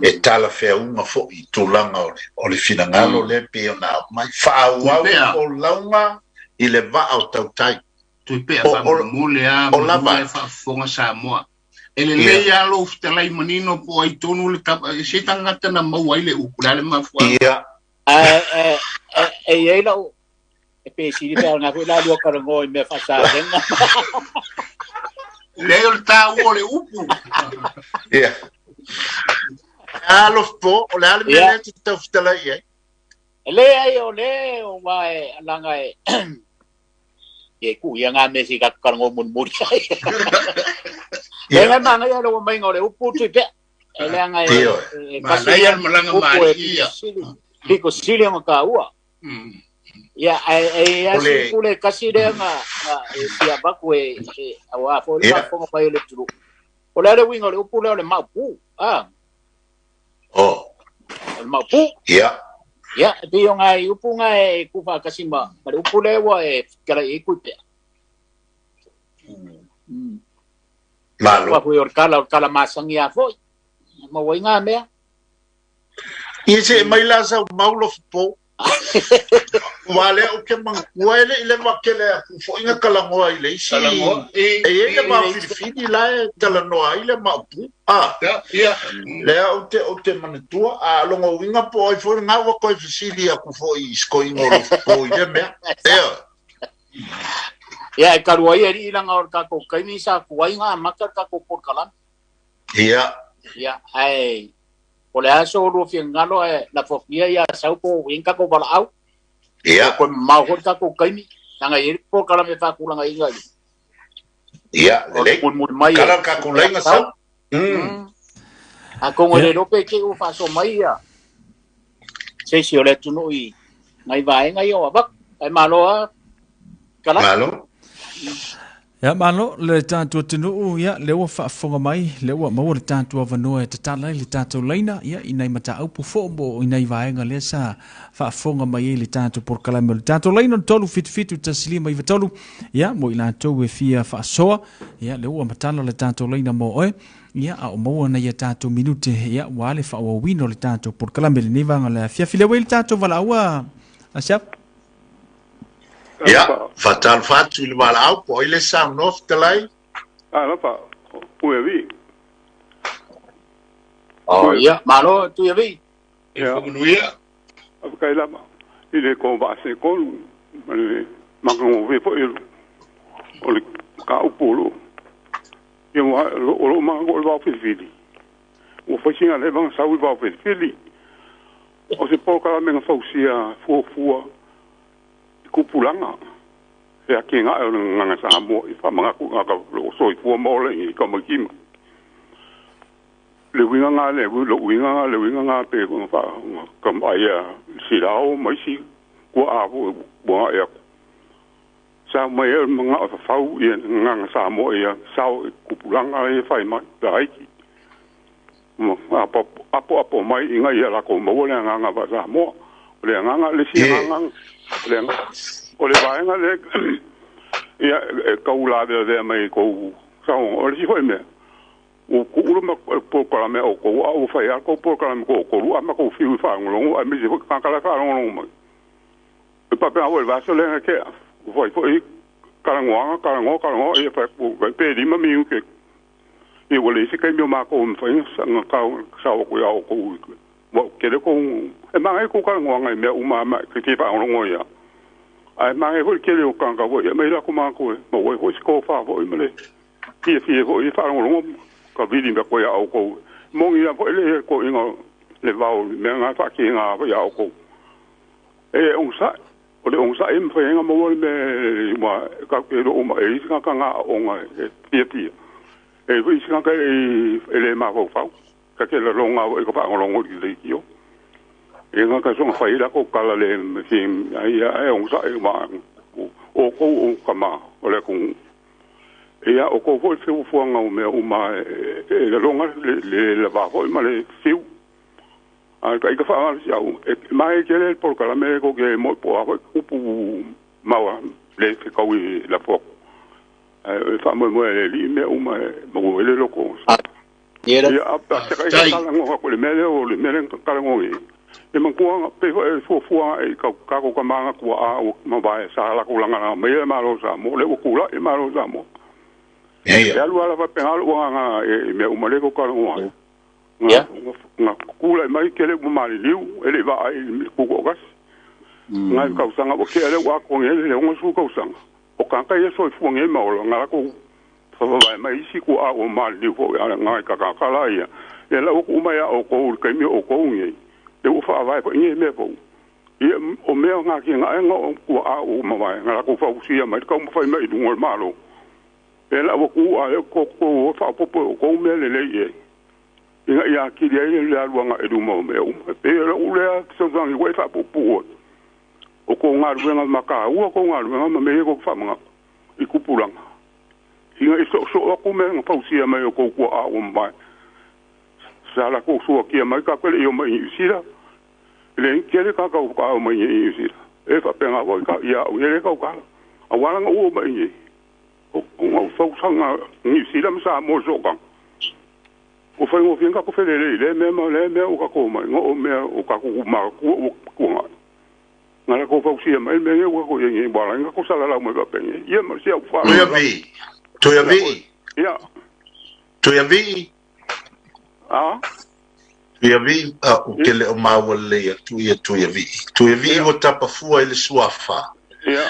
E talafeauga foi i tulaga o le finagalo lea pei ona aumai. Faaauau folauga i le vaa o tautai. Tuipea faamolemole a lava e faafofoga Samoa. E lelei a lou fetalai manino po ai tonu le se tagata na maua ai le upu le a le mafuaaga. E i ai lau e pe sili pe ngā foi la lua karango i mea faasalenga. Lea o le tāua o le upu. Ia. Alofa po, o le a le mea lea te tau fetalai i ai. E le ai o le o wa e langa e e ku ia ngā mea si ka karango mulimuli ai. E ngai manga ia le mai ngā le upu tui pea. E le anga e kasi ia malanga mali ia. Piko sili o ka ua. Ia e a si pule kasi le nga e sia baku e awa fo le fonga pa le tulu. O le winga le upu le le maupu. O le maupu. Ia. Ia pe o ngai upu ngai e ku fa kasi ma le upu le wa e kala e ku pe. Malo. Wa hui o kala masangi a foi. Ma wai ngā mea. Ia se mai la sau maulo po. Ua lea o ke mangua ele i le makele a kufoinga kalangoa i le isi. E e le mawhilifili la e talanoa i le maupu. Lea o te manatua. A longa uinga po ai foi ngā wako e fisili a kufoi i skoinga o lo po i le mea. Ea. Ia e karua i eri ilanga o kako kaimi sa kuai ngā maka kako porkalan. Ia. Ia, ai. O le aso o lua whiangalo e la fofia ia saupo winga ko walaau. Ia. Ko mau hori kako kaimi. Nanga i po kala me whakulanga inga. Ia, lelei. Kala kako leinga sau. A kongo le lope ke u whaso mai ia. Se si o le tunu i ngai vaenga i o abak. Ai maloa. Kala. Malo. Ia malo le tātua tunuu ia le ua faafofoga mai le ua maua le tātua avanoa e tatala ai le tātou laina ia i nai mataupu fo'o mo i nai vaega lea sa faafofoga mai ai le tātou polokalame o le tātou laina o le 377 159 ia mo i latou e fia faasoa ia le ua matala le tātou laina mo oe ia a o maua na ia tātou minute ia ua le faaauauina o le tātou polokalame lenei vaega le afiafi le ua i le tātou valaua asiafu. Ia, faatalofa atu i le valaau po ai le saunoa fetalai. Alofa, uevi. Oh, ia, malo tu ia vi. E whamanuia. Apakai lama. I le ko va se kolu ma le makango fe foi o le ka upu ia o lo ma ko le vao filifili ua faisiga le vaga sau i vao filifili o se polokalame ga fausia fuafua i kupulaga e ake gaʻe o le gagaga Samoa i faamagaku ga ka loo soifua ma ola i ka maikima le uiga ga le lo uiga ga le uiga ga pe ga fa ka mai a silao ma isi kua a fo ua gaʻe aku sa mai e magaʻo fafau ia gagaga Samoa ia sao i kupulaga ia fai mai la aiki ma apo apo apo mai inga ia la ko maua le agaga va Samoa o le agaga le si agaga o le o le vaega le ia e kau la vea mai kou saoga o le si foi mea ua kuʻu ma polokalame o kou a ua fai a kou polokalame ko kolu a ma kou fiu i faalogologo a misi foi kakala faalogologo mai e papea ua le vaso le ke ua fai foi kalagoaga kalagoa kalagoa ia fai pe 5 minute ia ua leisi kaimi o makou mafaiga saga kau sao aku ia oukou ua kele kou e magai kou kalagoaga i mea uma ma ke te faalogologo ia ae magai foi kele o kanaka foi ia mai lako makou e maua ai foi se kofa foi ma le fiafia foi faalogologo ka vili mea koe ia oukou mogi ia foi le koʻiga le vao mea ga faakēgā foi ia oukou e ogasaʻi o le ogasaʻi e mafai ai ga maua le mea ua ka e loo ma e isi gaka ga aoga e fiafia e foi isi gaka e le mafaufau ka ke laloga foi ka faalogologo i le leitio e gaka soga fai la kou kala le fi ai e ogasaʻi ma o kou o kama o le atunuu ia o kou foi fefuafuaga o mea uma e laloga le lavā foi ma le fiu a ka i ka faamalosi au e mae kele le polokalame ko ke mo po a foi upu maua le fekau i lafo aku e faamoemoe le alii mea uma e maua ai le loko Ia ia a se ka Faafetai. kalagoa ko le mea lea o le mea lea kalagoa i le makuaga pe foi e fuafua e ka kako ka manga kua a o mavae sa la ko langa mai le malo sa mo le ua kula i malo sa mo Ia e alu ala faapega lou agaga e mea uma le ko kalagoa ai ia nga nga kula mai kele ua maliliu e le vaai i kuku o kasi ngai kausaga ua kea le ua akogi ai le 60 kausaga o kaka ia soifua ge ma ola nga lako fafavae mai isi kua a ua maliliu foi a ngai kakakala ia ia la ua kuʻu mai a oukou i le kaimi o oukou gei le ua faavae foi ge mea fou ia o mea gakigaʻega o kua a ua mavae nga lakou fausia mai le taumafai mai i luga o le malo e la ua kū a le ko faapopo o kou mea lelei ai ina ia akili ai le aluaga e luma o mea uma e pei o lou lea fesoasoani ua e faapuupuu ai o kou galuega makaua kou galuega ma mea ia kou faamagaʻu i kupulaga ina i soosoo aku mea na fausia mai o kou kuaʻa ua mavae sa lakou suakia mai ka le i o mai i Niusila le kele ka kau ka o mai i Niusila e faapega foi ka ia au ele kau kala auā laga ua mai i o o fausaga Niusila ma Samoa sookaga ua faigofie kako felelei le mea ma le mea o kako mai ngo o mea o kako ma ku o ku nga la ko fausia mai mea ia ua ko ia wala nga ko sala lau mai faapenge ia ma si au Tuia faalogologo vi. Tuia la foi vi. ia Tuia vi. a Tuia vi a o ia ke le o maua le atu ia Tuia vi. Tuia vi ia ua tapafua i le suafa. ia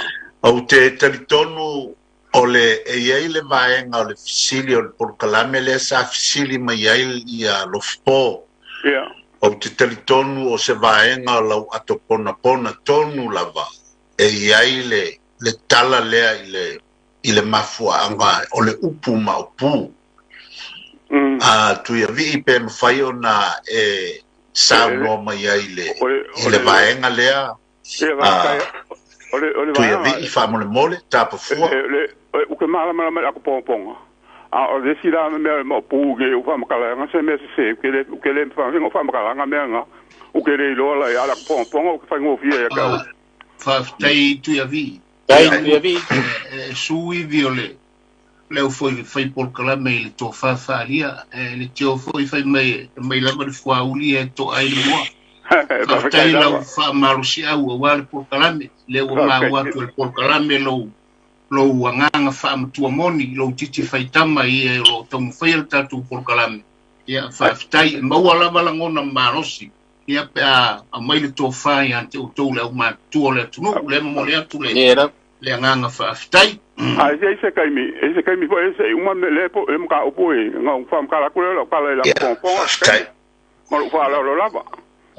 Ou te talitonu o le e iai le vaega o le fesili o le polokalame lea sa fesili mai ai ia Lofipo. ia Ou te talitonu o se vaega o lau ato ponapona tonu lava e iai le tala lea i le mafuaaga o le upu maopu. A Tuia vi pe mafai ona e e saunoa mai ai o le i o le le vaega lea ia a faafetai o le Tuia vaega vi faamolemole tapafua. Le o ke malamalama i akapogapoga a o le isi la mea maopu ke u faamakalaga se mea sesē ke le mafai faamakalaga mea ga u ke le iloa la ia le akapogapoga o ke faigofie ia ke au Faafetai Tuia vi. Tai ia tuia vi. E sui vi o le leo foi fai polokalame i le tofā faalia e le tio foi fai mai e mai lava le fuauli e to'a ai le moa. Faafetai Faafetai lau lava. faamalosi au auā le polokalame lea ua Faafetai. maua atu e le polokalame lou lou agaga faamatua moni lou titi faitama ia o loo taumafaia le tatou polokalame ia faafetai e maua lava lagona malosi. Ia pe a aumai le tofa ia te outou le aumatutua o le atunuu, lea e momoli atu le le agaga faafetai. A e se taimi, e se taimi foi e se i uma le po le mataupu e na ou faamatala atu lea o lau tala i lau fogafoga Faafetai. Ma lou faaaloalo lava.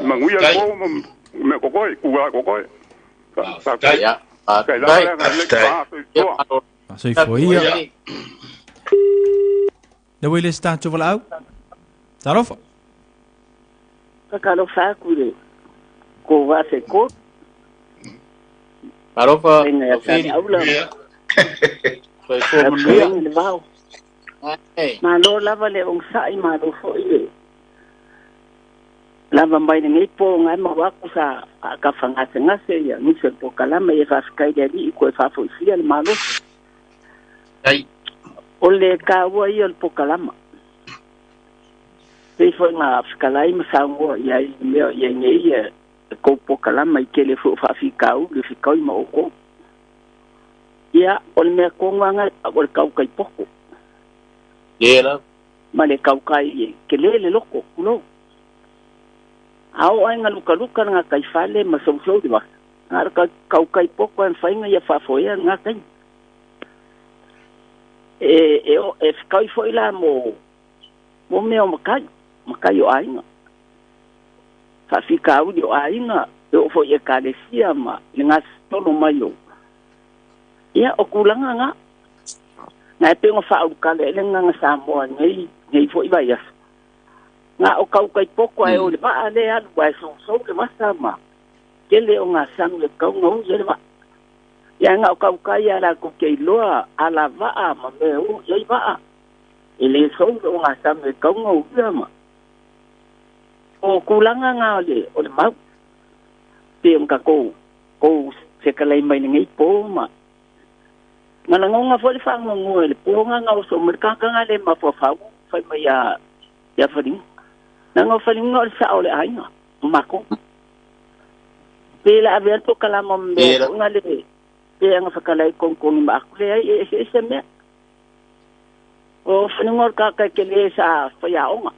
Manuia le po ma mea totoe, tulaga totoe. Faafetai. Faafetai lava le agalelei Faafetai. Soifua. Soifua ia. Le ua i le isi tatou valaau. Talofa. Faatalofa atu i le ko afe ko. Talofa. Faiga ia Saleaula. Soifua manuia. Le vao. Malo lava le onosai, malo foi le lava mai lenei po ngai ma waku sa faakafagasegase ia nisi o le pokalama ia faafetai le Alii koe faafoisia le malosi. O le taua ia o le pokalama. Pei foi na fetalai ma saunoa i ai i mea o i ai nei e kou pokalama i tele foi o faafitauli o fetaui ma outou. Ia, o le mea tonu lava lena o le tautai poto. Ma le tautai e tele le loto, tulou. A oo lava ina lukaluka le gataifale ma sousou le vasa, na o le tautai poto lava e mafai ona ia faafoea lena taimi. E, e, e fetaui foi la mo mo mea o matai, matai o aiga. Faafitauli o aiga, e oo foi i ekalesia ma le gasolo mai o. Ia, o tulaga na. Na e pei ona faaulutale ai le agaga Samoa i lenei, lenei foi vaiaso. Na o tautai poto ae o le vaa lea e alu ae sousou le vasa ma tele o gasami e tatau ona ui ai le vaa. Ia na o tautai lava latou te iloa alavaa ma mea e o i ai vaa. E le sou le ogasami e tatau ona uia ma o tulaga na o le o le mau. Pei ona tatou kou fetalai mai lenei po ma na lagona foi le faanoanoa i le po na na oso mai le tagata na le mafaufau fai mai ia ia Faliuga. Leaga o Faliuga o le sao o le aiga o matou. Pe la avea le pokalama ma mea foi na le pe ana fetalai togitogi ma aku leai e eseese mea. O Faliuga o le tagata e tele sa faiaoga.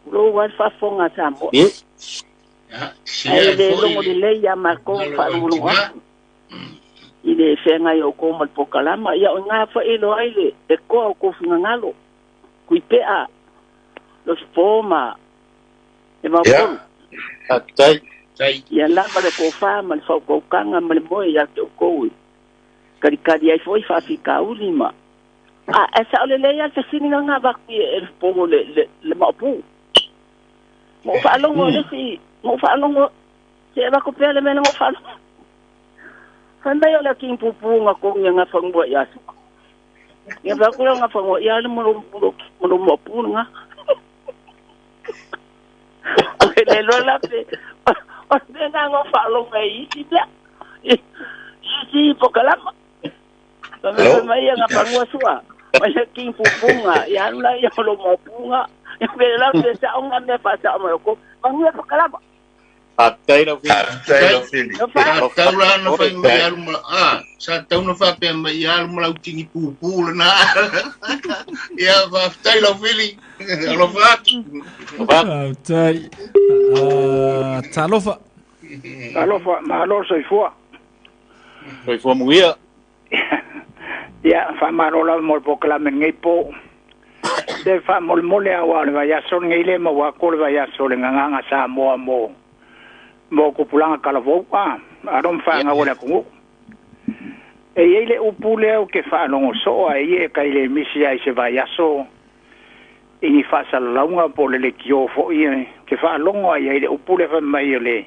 Tulou lava le faafofoga a Samoa. Ae le logo lelei ia matou le faalogologo atu i le feagai o outou ma le pokalama. Ia o i ina foi e iloa ai le toa o outou finagalo, Tuipea, Losipo ma le Vaopolu. Ia lava le tofa ma le faautautaga ma le moe ia te outou e talitali ai foi faafitauli ma a e sao lelei lava le fesili na na avatu i e le le le le maopu. Ma ou faalogo i le isi, ma ou faalogo se avatu pea le mea na ou faalogo. Fai mai o le king pupu na togi e Nafanua ia Suka. Ia fai atu lea o Nafanua, ia le mo mo lo maopu lena. O le loa la pe o le mea na na ou faalogo ai i isi mea. I isi pokalama. Fai mai ia Nafanua sua. Mai le king pupunga, ia alu la ia o lo maopu Ia pe la pe sao nga mea faasao mai o kou. Manuia pokalama. Faafetai lau Fili. Faafetai lau Fili. Sa tau la na fai mai alu ma a sa tau na faapea mai ia alu ma lau tini pupu lena. Ia faafetai lau Fili. Alofa atu. Faafetai. Talofa. Talofa, malo le soifua. Soifua manuia. Ia, faamalo lava mo le polokalame i lenei po. Se faamolemole aua o le vaiaso lenei le maua atu o le vaiaso o le gagaga Samoa mo mo tupulaga talavou a alo ma fanau a le atunuu. E i ai le upu lea ou te faalogo soo ai e tai le misi ai se vaiaso i ni faasalalauga po o le leitio foi ou te faalogo ai i le upu lea fai mai o le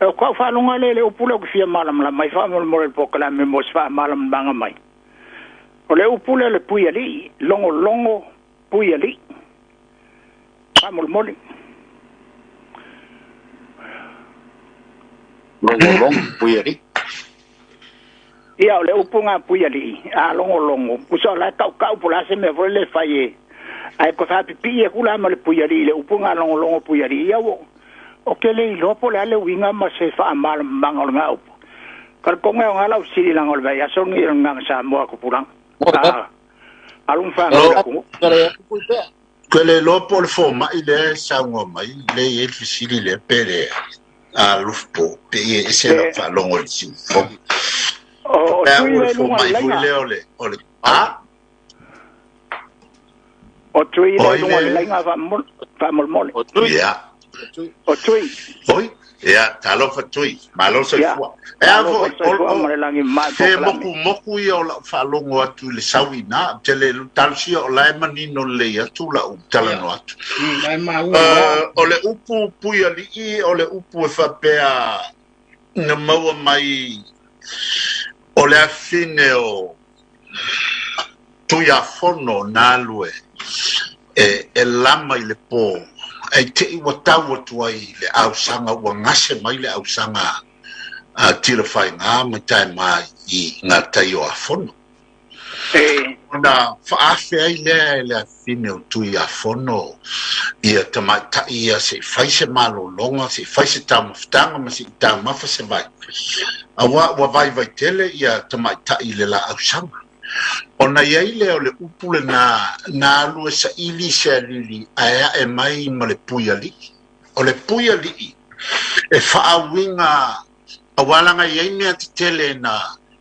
O ka'u faalogo lea i le upu lea ou te fia malamalama ai faamolemole i le polokalame mo se faamalamalamaga mai. O le upu lea o le puialii, logologo puialii. Faamolemole. Logologo puialii. Ia, o le upu lena puialii, a logologo, tusa o la e tautau po o le a se mea foi lele e fai e, ae toe faapipii atu la ma le puialii i le upu lena logologo puialii. Ia ua, ou te le iloa po o le a le uiga ma se faamalamalamaga o lena upu. Talitonu e aoga lau fesili leaga o le vaiaso lenei o le Gagaga Samoa a Tupulaga. A, alo ma fanau i le atunuu. Ke le loa po o le fomaʻi lea e saugoa mai le i ai le fesili lea pe le a lufupo pe i e ese lau faalogo i le siufofoga. O Pe a tui ua le le i luga o le fomaʻi foi laiga. lea o le o le a O tui o le i ai luga o le le laiga faamolemole. O tui. ia O tui. O tui. Oi ia talofa tui malo Ia. soifua e a Malo foi foi soifua ma le lagi mamae se polokalame. moku moku ia o lau faalogo atu i le sauina tele talosia o la e manino lelei atu lau talanoa atu. Ai maua. O le upu puialii o le upu e faapea na maua mai o le afine o Tuiafono na alu e lama i le pō ai te i ua tau atu ai le ausaga ua gase mai le ausaga a tilafaiga ma taema i ngā tai o Afono. E. Ona faafe ai lea e le afine o Tuiafono ia tamaitai ia se i fai se malologa se i fai se taumafataga ma se i taumafa se vai. Auā ua vaivai tele ia tamaitai i le laausaga. Ona iai lea o le upu lenā na alu e saili se alili ae ae mai ma le puialii. O le puialii e faauiga auā laga iai mea tetele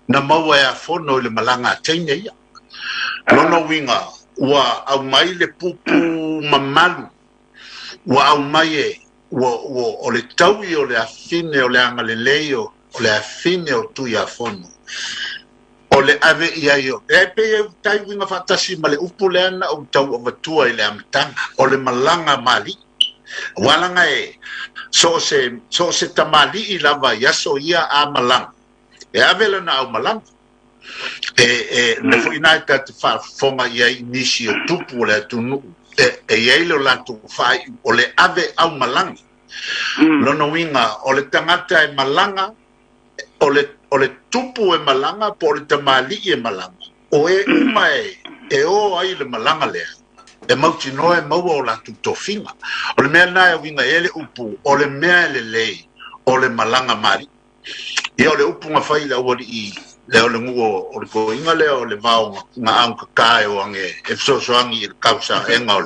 na maua e Afono i le malaga a teine ia. Lona uiga ua aumai le pupu mamalu ua aumai e ua ua o le taui o le afine o le agalelei o le afine o Tuiafono. O le ave i ai o e pei e tai uiga faatasi ma le upu lea na ou tau avatua i le amataga o le malaga mali'i. Auā laga e so o se tamali'i lava i aso ia a malaga e ave lana aumalaga. E le foi nā e tate faafofoga i ai i nisi o tupu o le atunuu e iai le o latou faaiu o le ave aumalaga. Lona uiga o le tagata e malaga o le tupu e malaga po o le tamali'i e malaga o e uma e o ai le malaga lea e mautinoa e maua o latou tofiga. O le mea lena e uiga ai le upu o le mea e lelei o le malaga mali'i. Ia o le upu na fai i le aualii lea o le nuu o le toeaina lea o le vao na augakā e o age e fesoasoani i le kausaʻega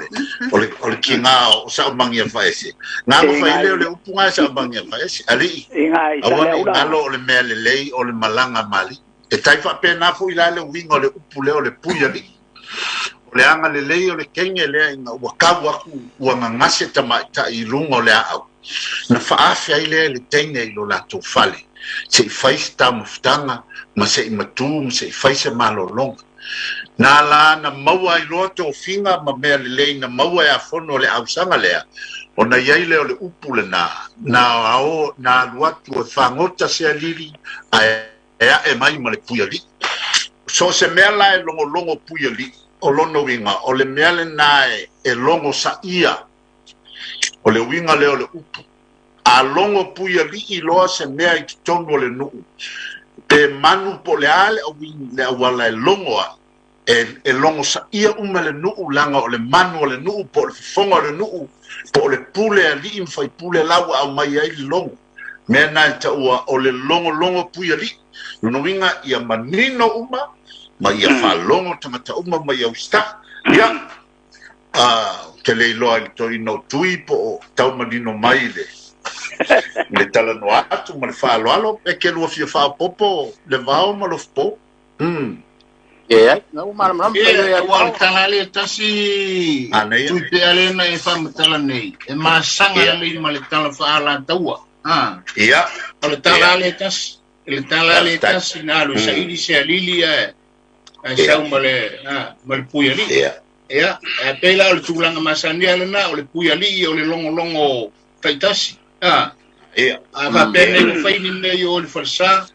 o le kigā o saʻumagia faese. Gā E ma fai lea o ngai. le upu gā e saʻumagia faese. Alii, E ngai aua sa le nei ula. galo o le mea lelei o le malaga mali'i. E tai faapena foʻi la le uiga o le upu lea o le puialii. O le agalelei o le teine lea ina ua kau aku ua gagase tamaitai i luga o le aau. Na faafe ai lea e le teine i lo latou fale. Se i fai se taumafataga ma se i matū ma se i fai se malologa. Na la na maua ai loa tofiga ma mea lelei na maua e Afono o le ausaga lea. Ona iai lea o le upu lenā na ao na alu atu e fagota se alili ae ae mai ma le puialii. So o se mea la e logologo puialii o lona uiga o le mea lenā e logo saʻia o le uiga lea o le upu. A logo puialii loa se mea i totonu o le nuu pe manu po o le a le auini le auala e logo ai e logo saʻia uma le nuu laga o le manu o le nuu po o le fofoga o le nuu po o le pule alii ma faipule la ua aumai ai le logo. Mea na e taua o le logologo puialii. Lona uiga ia manino uma ma ia faalogo tagata uma ma ia usitaʻi. Ia te le iloa i le toeaina o Tui po o tau manino mai le talanoa atu ma le faaaloalo e ke lua fia faaopopo le vao ma lofo. E ai, na ua malamalama pe Ia, le ua o le tala lea tasi Anaia. tui pea lea na e faamatala nei. E masaga Ia. lelei ma le tala faalataua. Ia. O le tala lea tasi. Le tala lea Faafetai. tasi na alu e saili se alili ae sau ma le puialii. Ia. Ia, e pei la o le tulaga masani lena o le puialii o le logologo taitasi. Ia. A faapea nei ua fai ni mea i o le falesa.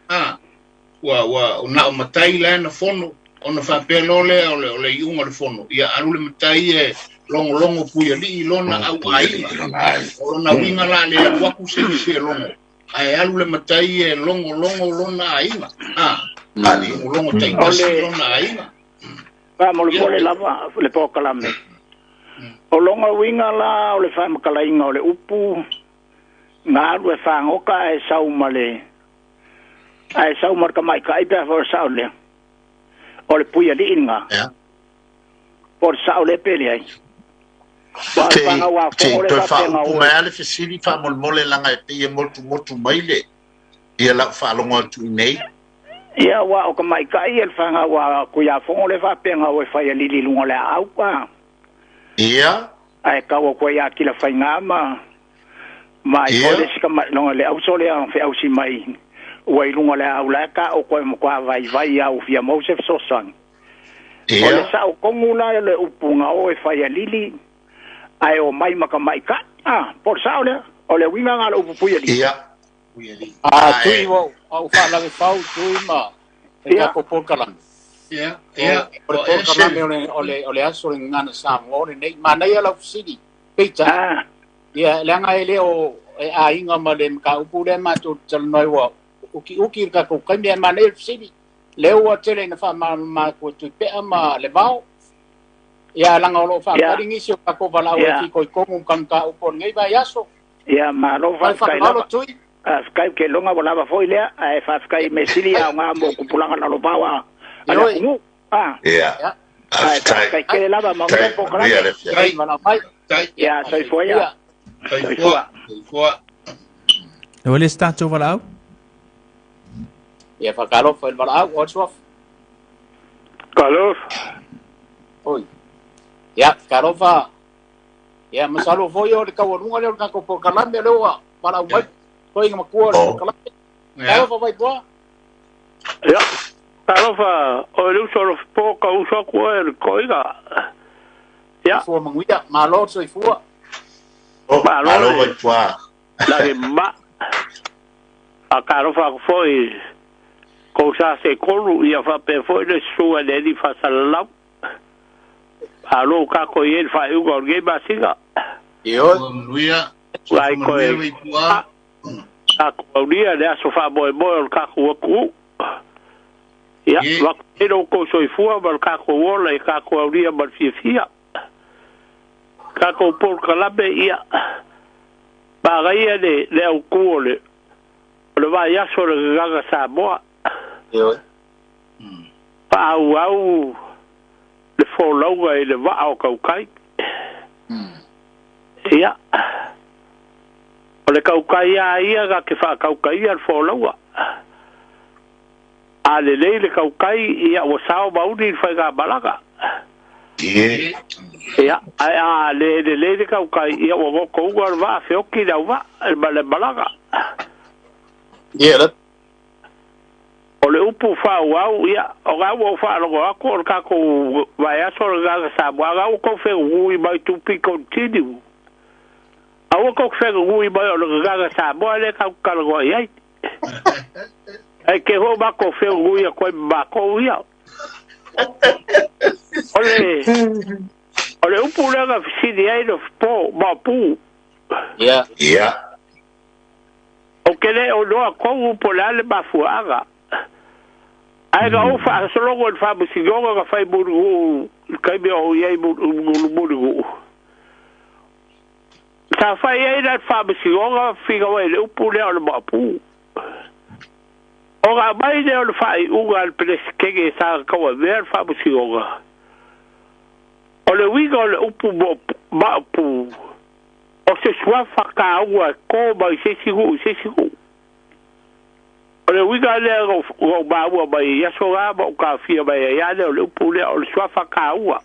Ua o na o matai la na fono ona faapea loa lea o le iuga o le fono. Ia alu le matai e logologo puialii lona au aiga. O lona uiga la le alu atu se isi e logo. Ae alu le matai e logologo lona aiga. Logologo taitasi lona aiga. Faamolemole lava le polokalame. O loga uiga la o le faamakalaina o le upu na alu e fagoka ae sau ma le ae sau ma le tamaitaʻi pe a foi o le sao lea. O le puialii lena. Ia. Po o le sao lea pe leai. Te toe faaupu mai a le fesili faamolemole laga e pei e motumotu mai le ia lau faalogo atu i nei. Ia ua o ka maita'i e le fagau a Tuiafogo le faapea ua e fai alili i luga o le aau a. Ia. Ae tau atu ai ia Tilafaiga ma ma ai foi le isi tamailoga le auso lea feausi mai ua i luga o le aau la e taoto e matua vaivai a ua fia maua se fesoasoani. O le sao tonu la le upu na o e fai alili ae omai ma tamaita'i a, po o le sao lea? O le uiga lena o le upu puialili. Ia. A tui ua ou faalavefau tui ma le tatou polokalame. Ia, ia. O le polokalame o le aso o le Gagana Samoa lenei. Manaia lau fesili, Peter. Ia, leaga e le o e aiga ma le mataupu lea matou te talanoa ai ua utiuti le tatou taimi ae manaia le fesili. Lea ua tele ina faamalamalama atu e Tuipea ma le Vao. Ia, leaga o lo o faatali nisi o tatou valaau e fitoitonu ma mataupu o lenei vaiaso. Ia, malo faafetai lava. Faafetai, ou te iloga ua lava foi lea, ae faafetai i mea sili e aoga mo tupulaga lalovaoa a le atunuu. Ia, Ae faafetai tele lava, manuia le polokalame. Ia, soifua ia. Soifua. Soifua. Ua le se tatou valaau? Ia, faatalofa i le valaau, o Suafa. Talofa. Oi. Ia, talofa. Ia, masalo foi o le taualuga lea o le tatou polokalame lea ua valaau mai. Toeaina matua o le polokalame. Talofa Vaipua. Ia, talofa o le uso o le po ka uso atu oe le toeaina. Ia. Soifua manuia, malo le soifua. Malo Malo le Vaipua. lagi ma. A talofa atu foi kou sa se tolu ia faapea foi le susuga i le alii faasalalau. Malo kako i ai le faaiuga o lenei masina. Ioe. Ua manuia. Ai Soifua manuia koe Vaipua. tatou aulia le aso faamoemoe o le tatou atunuu. Ia, Ie. vakuai lo outou soifua ma le tatou ola i tatou aulia ma le fiafia. Tatou polokalame ia manaia le le autū o le vaiaso o le Gagaga Samoa. Ioe. Faaauau le folauga i le vaa o tautai. Ia, o le tautai lava ia na te faatautaia le folauga. A lelei le tautai, ia ua sao ma uli le faigamalaga. Ie. Ia, ae a le lelei le tautai, ia ua gotouga le vaa feoki le auvaa ma le malaga. Ia, la. O le upu faaauau, ia, o ga ua ou faalogo atu o le tatou vaiaso o le Gagaga Samoa, ga ua tou fegugui mai to be continue. A ua tou fegugui mai o le Gagaga Samoa lea tatou talanoa i ai. Ae ke ho matou fegugui atu ai ma matou ia. O le upu lea na fesili ai le po maopu. Ia. Ia. O ke le o loa kou po le a le mafuaaga. Ae na ou faasologo i le faamasinoga na fai muliguu i le taimi o ou i ai muliguu. Sa fai ai la le faamasinoga finau ai le upu lea o le maopu. O na aumai lea o le faaiuga a le Peresetene sa tauavea le faamasinoga. O le uiga o le upu maopu, o se suafa taua e tō mai se isi nuu i se isi nuu. O le uiga lea na ou maua mai i aso la ma ou taofia mai ai lava lea o le upu lea o le suafa taua.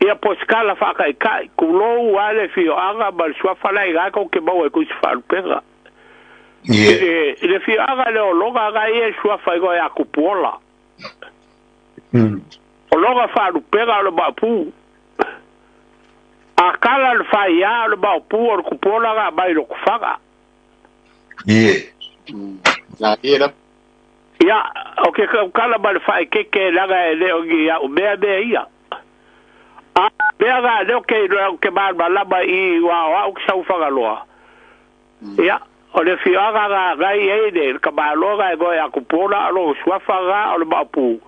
Ia po o se tala faataitai, tulou lava le afioaga ma le suafa la e i ina tou te maua ai foi se faalupega. Ie. I le afioaga lea o Loga na e i ai le suafa igoa ia Tupuola. O lona faalupega o le maopu. A tala le faia o le maopu o le Tupuola na aumai i Lotofaga. Ie. Na, ia la. Ia, o ke tautala ma le faaeteete leaga e le o ni au mea mea ia. A mea na lea ou te iloa ou te malamalama i i aua o au ke sau i Fagaloa. Ia, o le afioaga na na i ai le tamaloa na igoa ia Tupuola o lona suafa na o le maopu.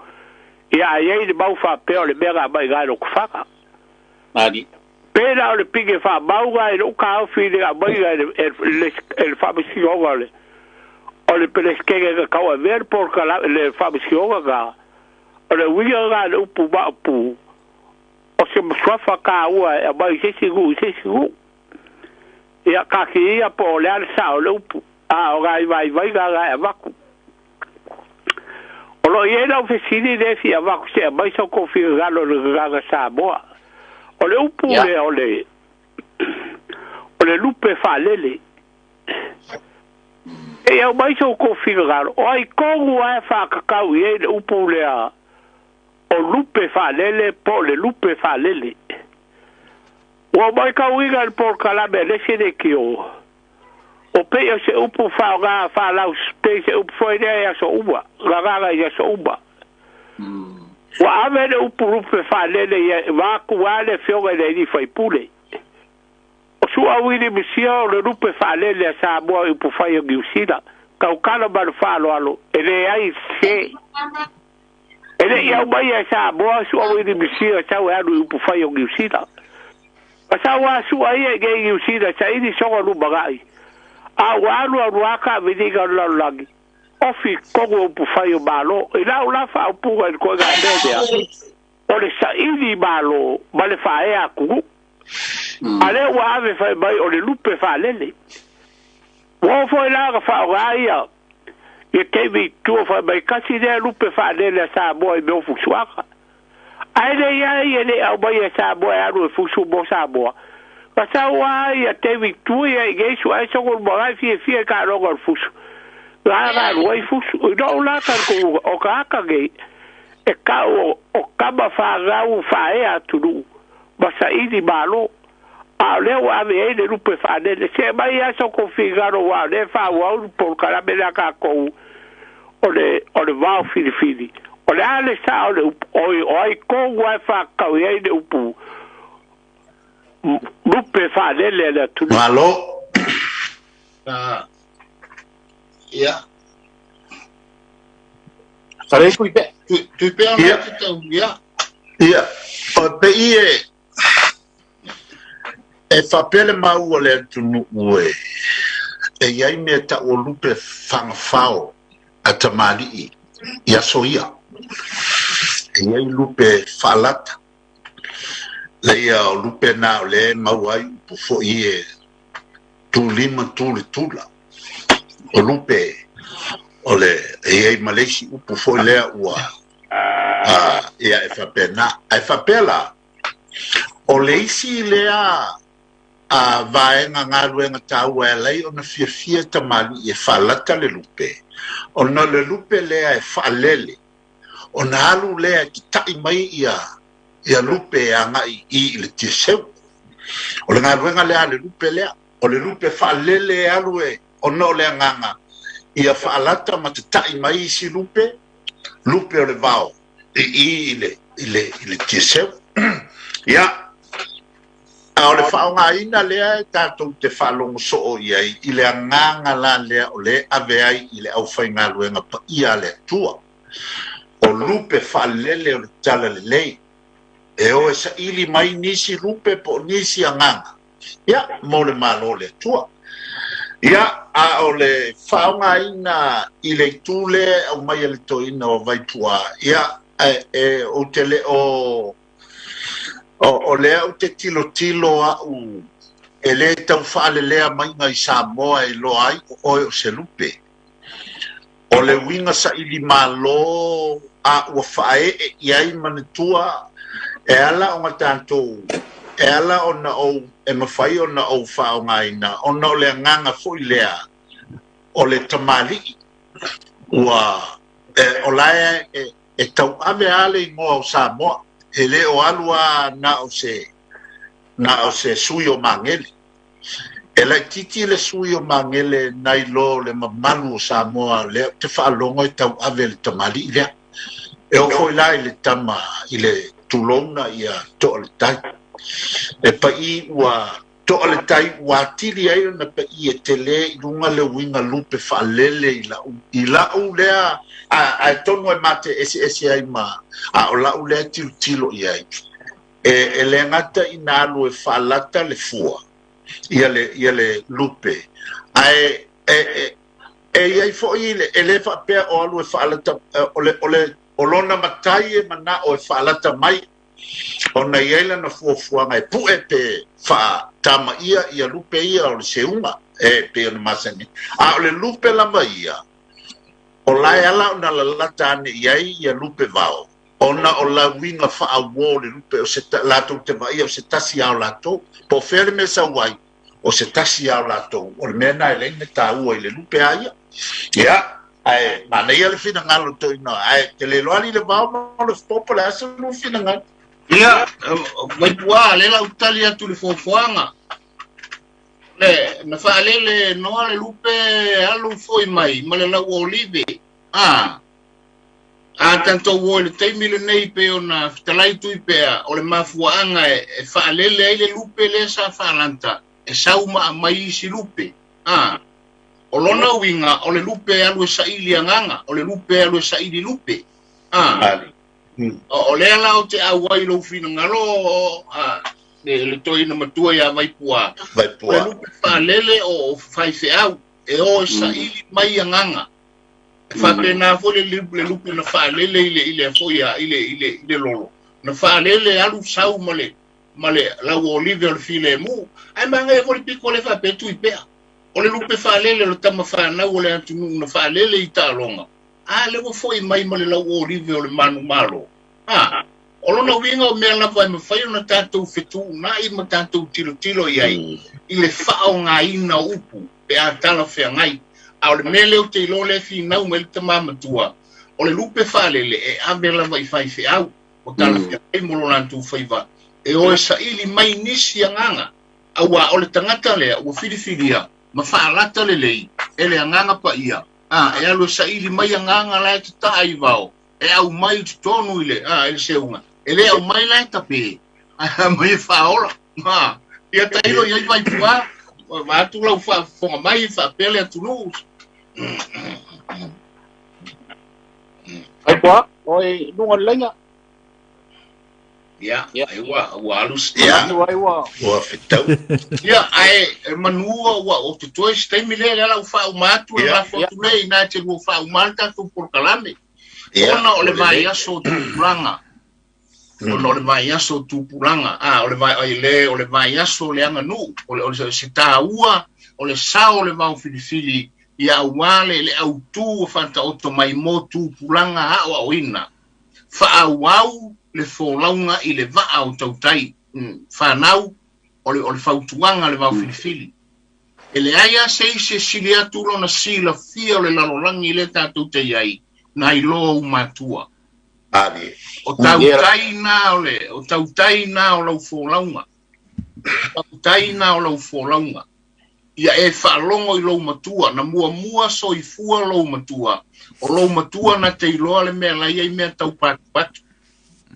Ia, a i ai le mau faapea o le mea na aumai i ina i Lotofaga. Mali. Pe la o le pine faamau na i lou taofi i le aumaiga e le e le faamasinoga o le o le Peresetene na tauavea le polokalame le faamasinoga na. O le uiga na le upu maopu O se masuafa taua e aumai i se isi nuu i se isi nuu. Ia taatia ia po o le a le sao o le upu, a o nai vaivaiga na e avatu. O loo i ai lau fesili lea e fia avatu se aumai sa outou finagalo i le gagana Samoa. O le upu lea o le o le lupe faalele. Se i aumai so outou finagalo, o ai tonu lava e faatatau i ai le upu lea o lupe faalele po o le lupe faalele. Ua matauina i le polokalame a le isi leitio, o pei o se upu faaaoga faalau pei se upu foi lea i aso uma, gagana i aso uma. Ua ave le upu lupe faalele ia vaeatu lava le Afioga i le alii faipule. O Su'a Wili Misia o le lupe faalele a Samoa i upufai o Niu Sila, tautala ma le faaaloalo, e leai se. E le i aumaia e Samoa Su'a Wili Misia sau e alu i upufai o Niu Sila. Na sau a Su'a ia i nei Niu Sila saili sona lumanai, a ua alu alu lava taaviliga o le lalolagi, ofi i totonu o upufai o Malo. I lau la faaupuga i le ituaiga mea lea, o le saili Malo ma le faaea atunuu. A lea ua ave fai mai o le lupe faalele. Ua oo foi la ona faaaoga ia ia taimi i tua fai mai tasi lea lupe faalele a Samoa i mea o fusuaga. Ae le i a ia le i aumaia e Samoa e alu e fusu mo Samoa. Na sau lava ia taimi i tua ia i nei suae sona lumanai fiafia i taaloga o le fusu. Na na alu ai fusu. I lou la talitonuga o tagata nei e tau o tama fanau faaea atunuu ma saili malo, a o lea ua ave ai le lupe faalele. Se aumai lava so outou finagalo aua o lea e faaauau le polokalame lea a tatou o le o le vao filifili. O le a le sao o le upu? Oi, o ai tonu lava e faatatau i ai le upu lupe faalele a le atunuu? Malo. Ia. Fale tui pe. Tui pe ona te tau, ia. Ia, o pe i e, e faapea le maua le atunuu e, e i ai mea tau o lupe fagafao a tamalii i aso ia. E i ai lupe faalata. Leia o lupe na o le maua ai upu foi e tu lima tu le tula. O lupe o le e i ai ma le isi upu foi lea ua ia e faapena. Ae faapea la, o le isi lea a vaega galuega taua e ala ai ona fiafia tamalii e faalata le lupe, ona o le lupe lea e faalele, ona alu lea e tata'i mai ia ia lupe e agai i i le tiaseu. O le galuega lea a le lupe lea, o le lupe faalele e alu e ona o le agaga ia faalata ma tata'i mai isi lupe, lupe o le vao i i i le i le i le tiaseu. Ia, a o le faaaogaina lea e tatou te faalogo soo i ai i le agaga la lea o lea e ave ai i le aufaigaluega paia a le Atua. O lupe faalele o le talalelei e o e saili mai nisi lupe po o nisi agaga, ia, mo le Malo o le Atua. Ia, a o le faaaogaina i le itu lea e aumai e le toeaina o Vaipua, ia, e, e, ou te le o, o, o lea ou te tilotilo au e lē tau faalelea maiga i Samoa e iloa ai o oe o se lupe. O le uiga saili malo a ua faaee i ai manatua e ala ona tatou, e ala ona ou, e mafai ona ou faaaogaina ona o le agaga foi lea o le tamalii ua, e, o la e, e, e tauave lava le igoa o Samoa, e le o alu lava na o se, na o se sui o Magele. E laitiiti le sui o Magele nai lo le mamalu o Samoa lea ou te faalogo e tauave e le tamalii lea. E oo foi la i le tama i le tulouna ia toa le tai. E pa'i ua toa le tai ua atili ai ona pa'i e tele i luga le uiga lupe faalele i la'u i la'u lea a ae tonu e mate eseese ai ma a o la'u lea tilotilo i ai e e le gata ina alu e faalata le fua ia le ia le lupe ae e e e i ai foi le e lē faapea o alu e faalata o le o le o lona matai e mana'o e faalata mai. Ona i ai lana fuafuaga e pu'e pe fa'atamaia ia lupe ia o le seuga e pei ona masani. A o le lupe lava ia, o lae ala ona lalata ane i ai ia lupe vao, ona o lauiga fa'auō le lupe o se latou te va'aia o se tasi ao latou. Po fea le mea sau ai, o se tasi ao latou, o le mea na e leai na tāua i le lupe a ia. Ia, ae manaia le finagalo toeaina, ae te le iloa ali le vao ma le popo le asa lu finagalo. Ia, Vaipuā, le lau tali atu le fuafuaga. Le, na faalele noa le lupe alu foi mai ma le lau olive. A, a tatou o i le taimi lenei pe ona fetalai tui pea o le mafuaaga e faalele ai le lupe lea sa faalanta e sau ma aumai isi lupe. A, o lona uiga o le lupe e alu e saili agaga, o le lupe e alu e saili lupe. A, o lea la o te auai lou finagalo a le toeaina matua ia Vaipuā. Vaipuā. O le lupe faalele o faifeau e o e saili mai agaga. E faapena foi le lupe na faalele i le foi i le lolo. Na faalele alu sau ma le lau olive o le filemu. Ai manaia foi le piko le faapea tui pea. O le lupe faalele o le tama fanau o le atunuu na faalele i taaloga. A le ua foi mai ma le lau olive o le manu malo. A, o lona uiga o mea lava e mafai ona tatou fetuunai ma tatou tilotilo i ai i le faaaogaina o upu pe a talafeagai. A o le mea lea ou te iloa lea e finau mai le tamā matua, o le lupe faalele e ave lava i faifeau o talafeagai mo lo latou faiva e o e saili mai nisi agaga. Auā o le tagata lea ua filifilia ma faalata lelei e le agaga paia. A, e alu e saili mai agaga la e tataa i vao, e au mai i totonu i le, a, i le seuga. E le au mai la e tape, a mai e faaola. A, ia tailo i ai Vaipuā, ma atu lau faafofoga mai faapea le atunuu. Vaipuā, oe luga o le laina. Ia, ai ua alu Ia, ua fetau. Ia, ae e manua ua o te toe se taimi lea lea lau faauma atu le lafo atu lea ina e te lua faauma le tatou polokalame. Ona o le vaiaso o tupulaga. Ona o le vaiaso o tupulaga. A, o le vai le o le vaiaso o le aganuu, o le se tāua, o le sao o le vao filifili ia auā le autū o faataoto mai mo tupulaga aoaoina. Faaauau le folauga i le vaa o tautai fanau o le fautuaga le vao filifili. E leai a se isi e sili atu lona silafia o le lalolagi lea tatou te i ai nai loa ou matua. O tautai na o le, o tautai na o lau folauga. O tautai na o lau folauga. Ia e faalogo i lou matua, na muamua soifua lou matua. O lou matua na te iloa le mea lai ai mea taupatupatu.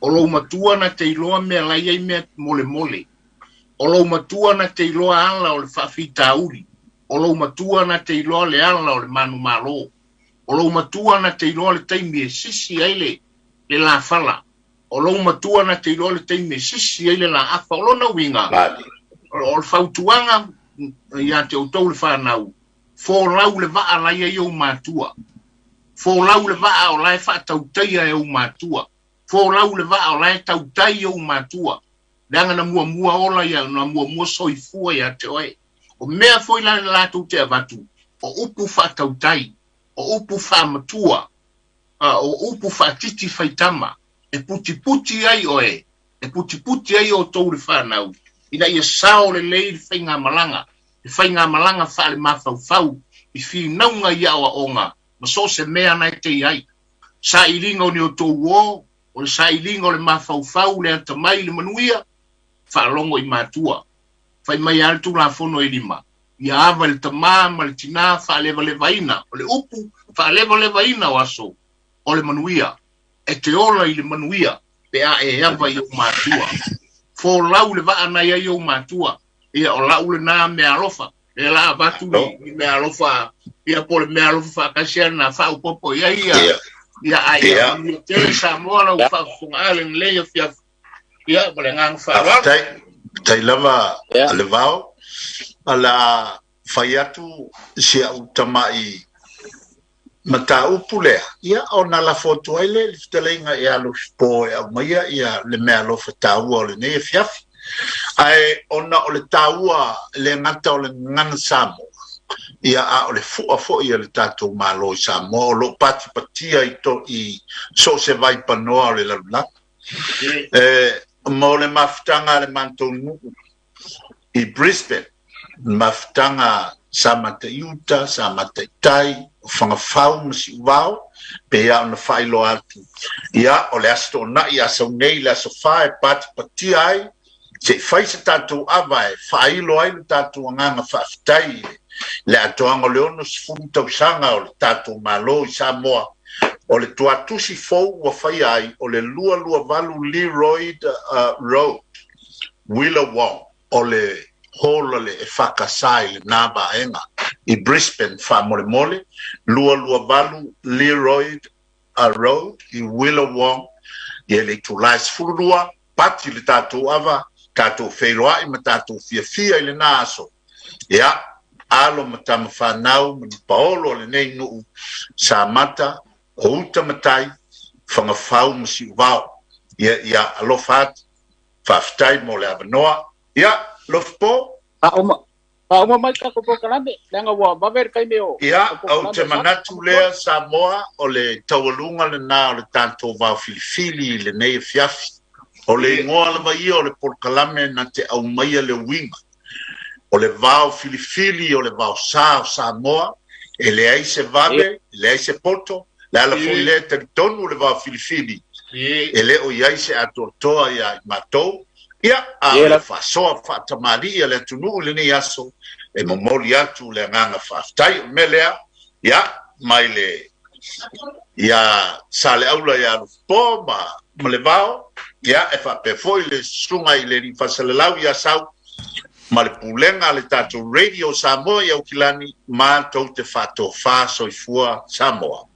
O lou matua na te iloa mea lai ai mea molemole. O lou matua na te iloa ala o le faafitauli. O lou matua na te iloa le ala o le manumalo. O lou matua na te iloa le taimi e sisi ai le lafala. O lou matua na te iloa le taimi e sisi ai le laafa. O lona uiga, o le fautuaga ia te outou le fanau, folau le vaa lai ai ou matua. Folau le vaa o lae faatautaia e ou matua. Folau le vaa o lae tautai ou matua. Leaga na muamua ola ia, na muamua soifua ia te oe. O mea foi la latou te avatu, o upu faatautai, o upu faamatua, o upu faatiti faitama, e putiputi ai oe, e putiputi ai outou le fanau, ina ia sao lelei le faigamalaga, le faigamalaga faale-mafaufau, i finauga i aoaoga, ma so o se mea na e te i ai. Sailiga o ni outou o, o le sailiga o le mafaufau le atamai le manuia, faalogo i matua. Fai mai a le Tulafono e 5, ia ava i le tamā ma le tinā faalevalevaina, o le upu faalevalevaina o aso, o le manuia, e te ola i le manuia, pe a e ava i ou matua. Folau le vaa nai ai ou matua, ia o lau lenā mea alofa, le la avatu i mea alofa, ia po le mea alofa faatasi ana faaopopo i ai ia, ia ai ia manuia tele Samoa lau faafofoga a lelei afiafi. Ia, ma le agaga faaaloalo. Faafetai lava le vao. Ala fai atu si au tama'i Mataupu lea, ia ona lafo atu ai lea i le fetalaiga ia Alofipo e aumaia ia le meaalofa taua o lenei afiafi. Ae ona o le taua e le gata o le gagana Samoa, ia a o le fua foi a le tatou Malo i Samoa o lo o patipatia i, to, i so o se vaipanoa o le lalolagi. E, mo le mafutaga a le matou nuu i Brisbane, mafutaga sa Mataiuta, sa Mataitai, o Fagafau ma Siuvao, pe ia ona faailoa atu. Ia, o le Aso Toonai a sau nei, le aso 4 e patipatia ai, se i fai se tatou ava e faailo ai le tatou agaga faafetai i le atoaga o le 60 tausaga o le tatou Malo i Samoa. O le tuatusi fou ua faia ai, o le 228 Learoyd Road, Willawong, o le hall o le EFKS i lena vaega i Brisbane faamolemole, 228 Learoyd Road i Willawong, ia le itula e 12, pati le tatou ava, tatou feiloai ma tatou fiafia i lena aso. Ia, alo ma tama fanau ma ni paolo o lenei nuu, Samata, o uta ma tai, Fagafau ma Siuvao. Ia, ia alofa atu. Faafetai mo le avanoa. Ia, Lofipo. Faauma, faauma mai le tatou polokalame, leaga ua vave le taimi o Ia, ou te manatu lea Samoa, o le taualuga lena o le tatou vaofilifili i lenei afiafi. O le igoa lava ia o le polokalame na te aumaia le uiga. O le vaofilifili o le vaosā o Samoa, e leai se vave, e leai se poto, le ala foi lea e talitonu le vaofilifili, e le o i ai se atoatoa iā i matou. Ia, a o le faasoa faatamalii a le atunuu i lenei aso, e momoli atu le agaga faafetai. O le mea lea, ia, mai le ia Saleaula ia Alofipo ma, ma le Vao, ia, e faapea foi le susuga i le Alii Faasalalau ia Sau, ma le pulega a le tatou Radio Samoa i Aukilani, matou te faatofa soifua Samoa.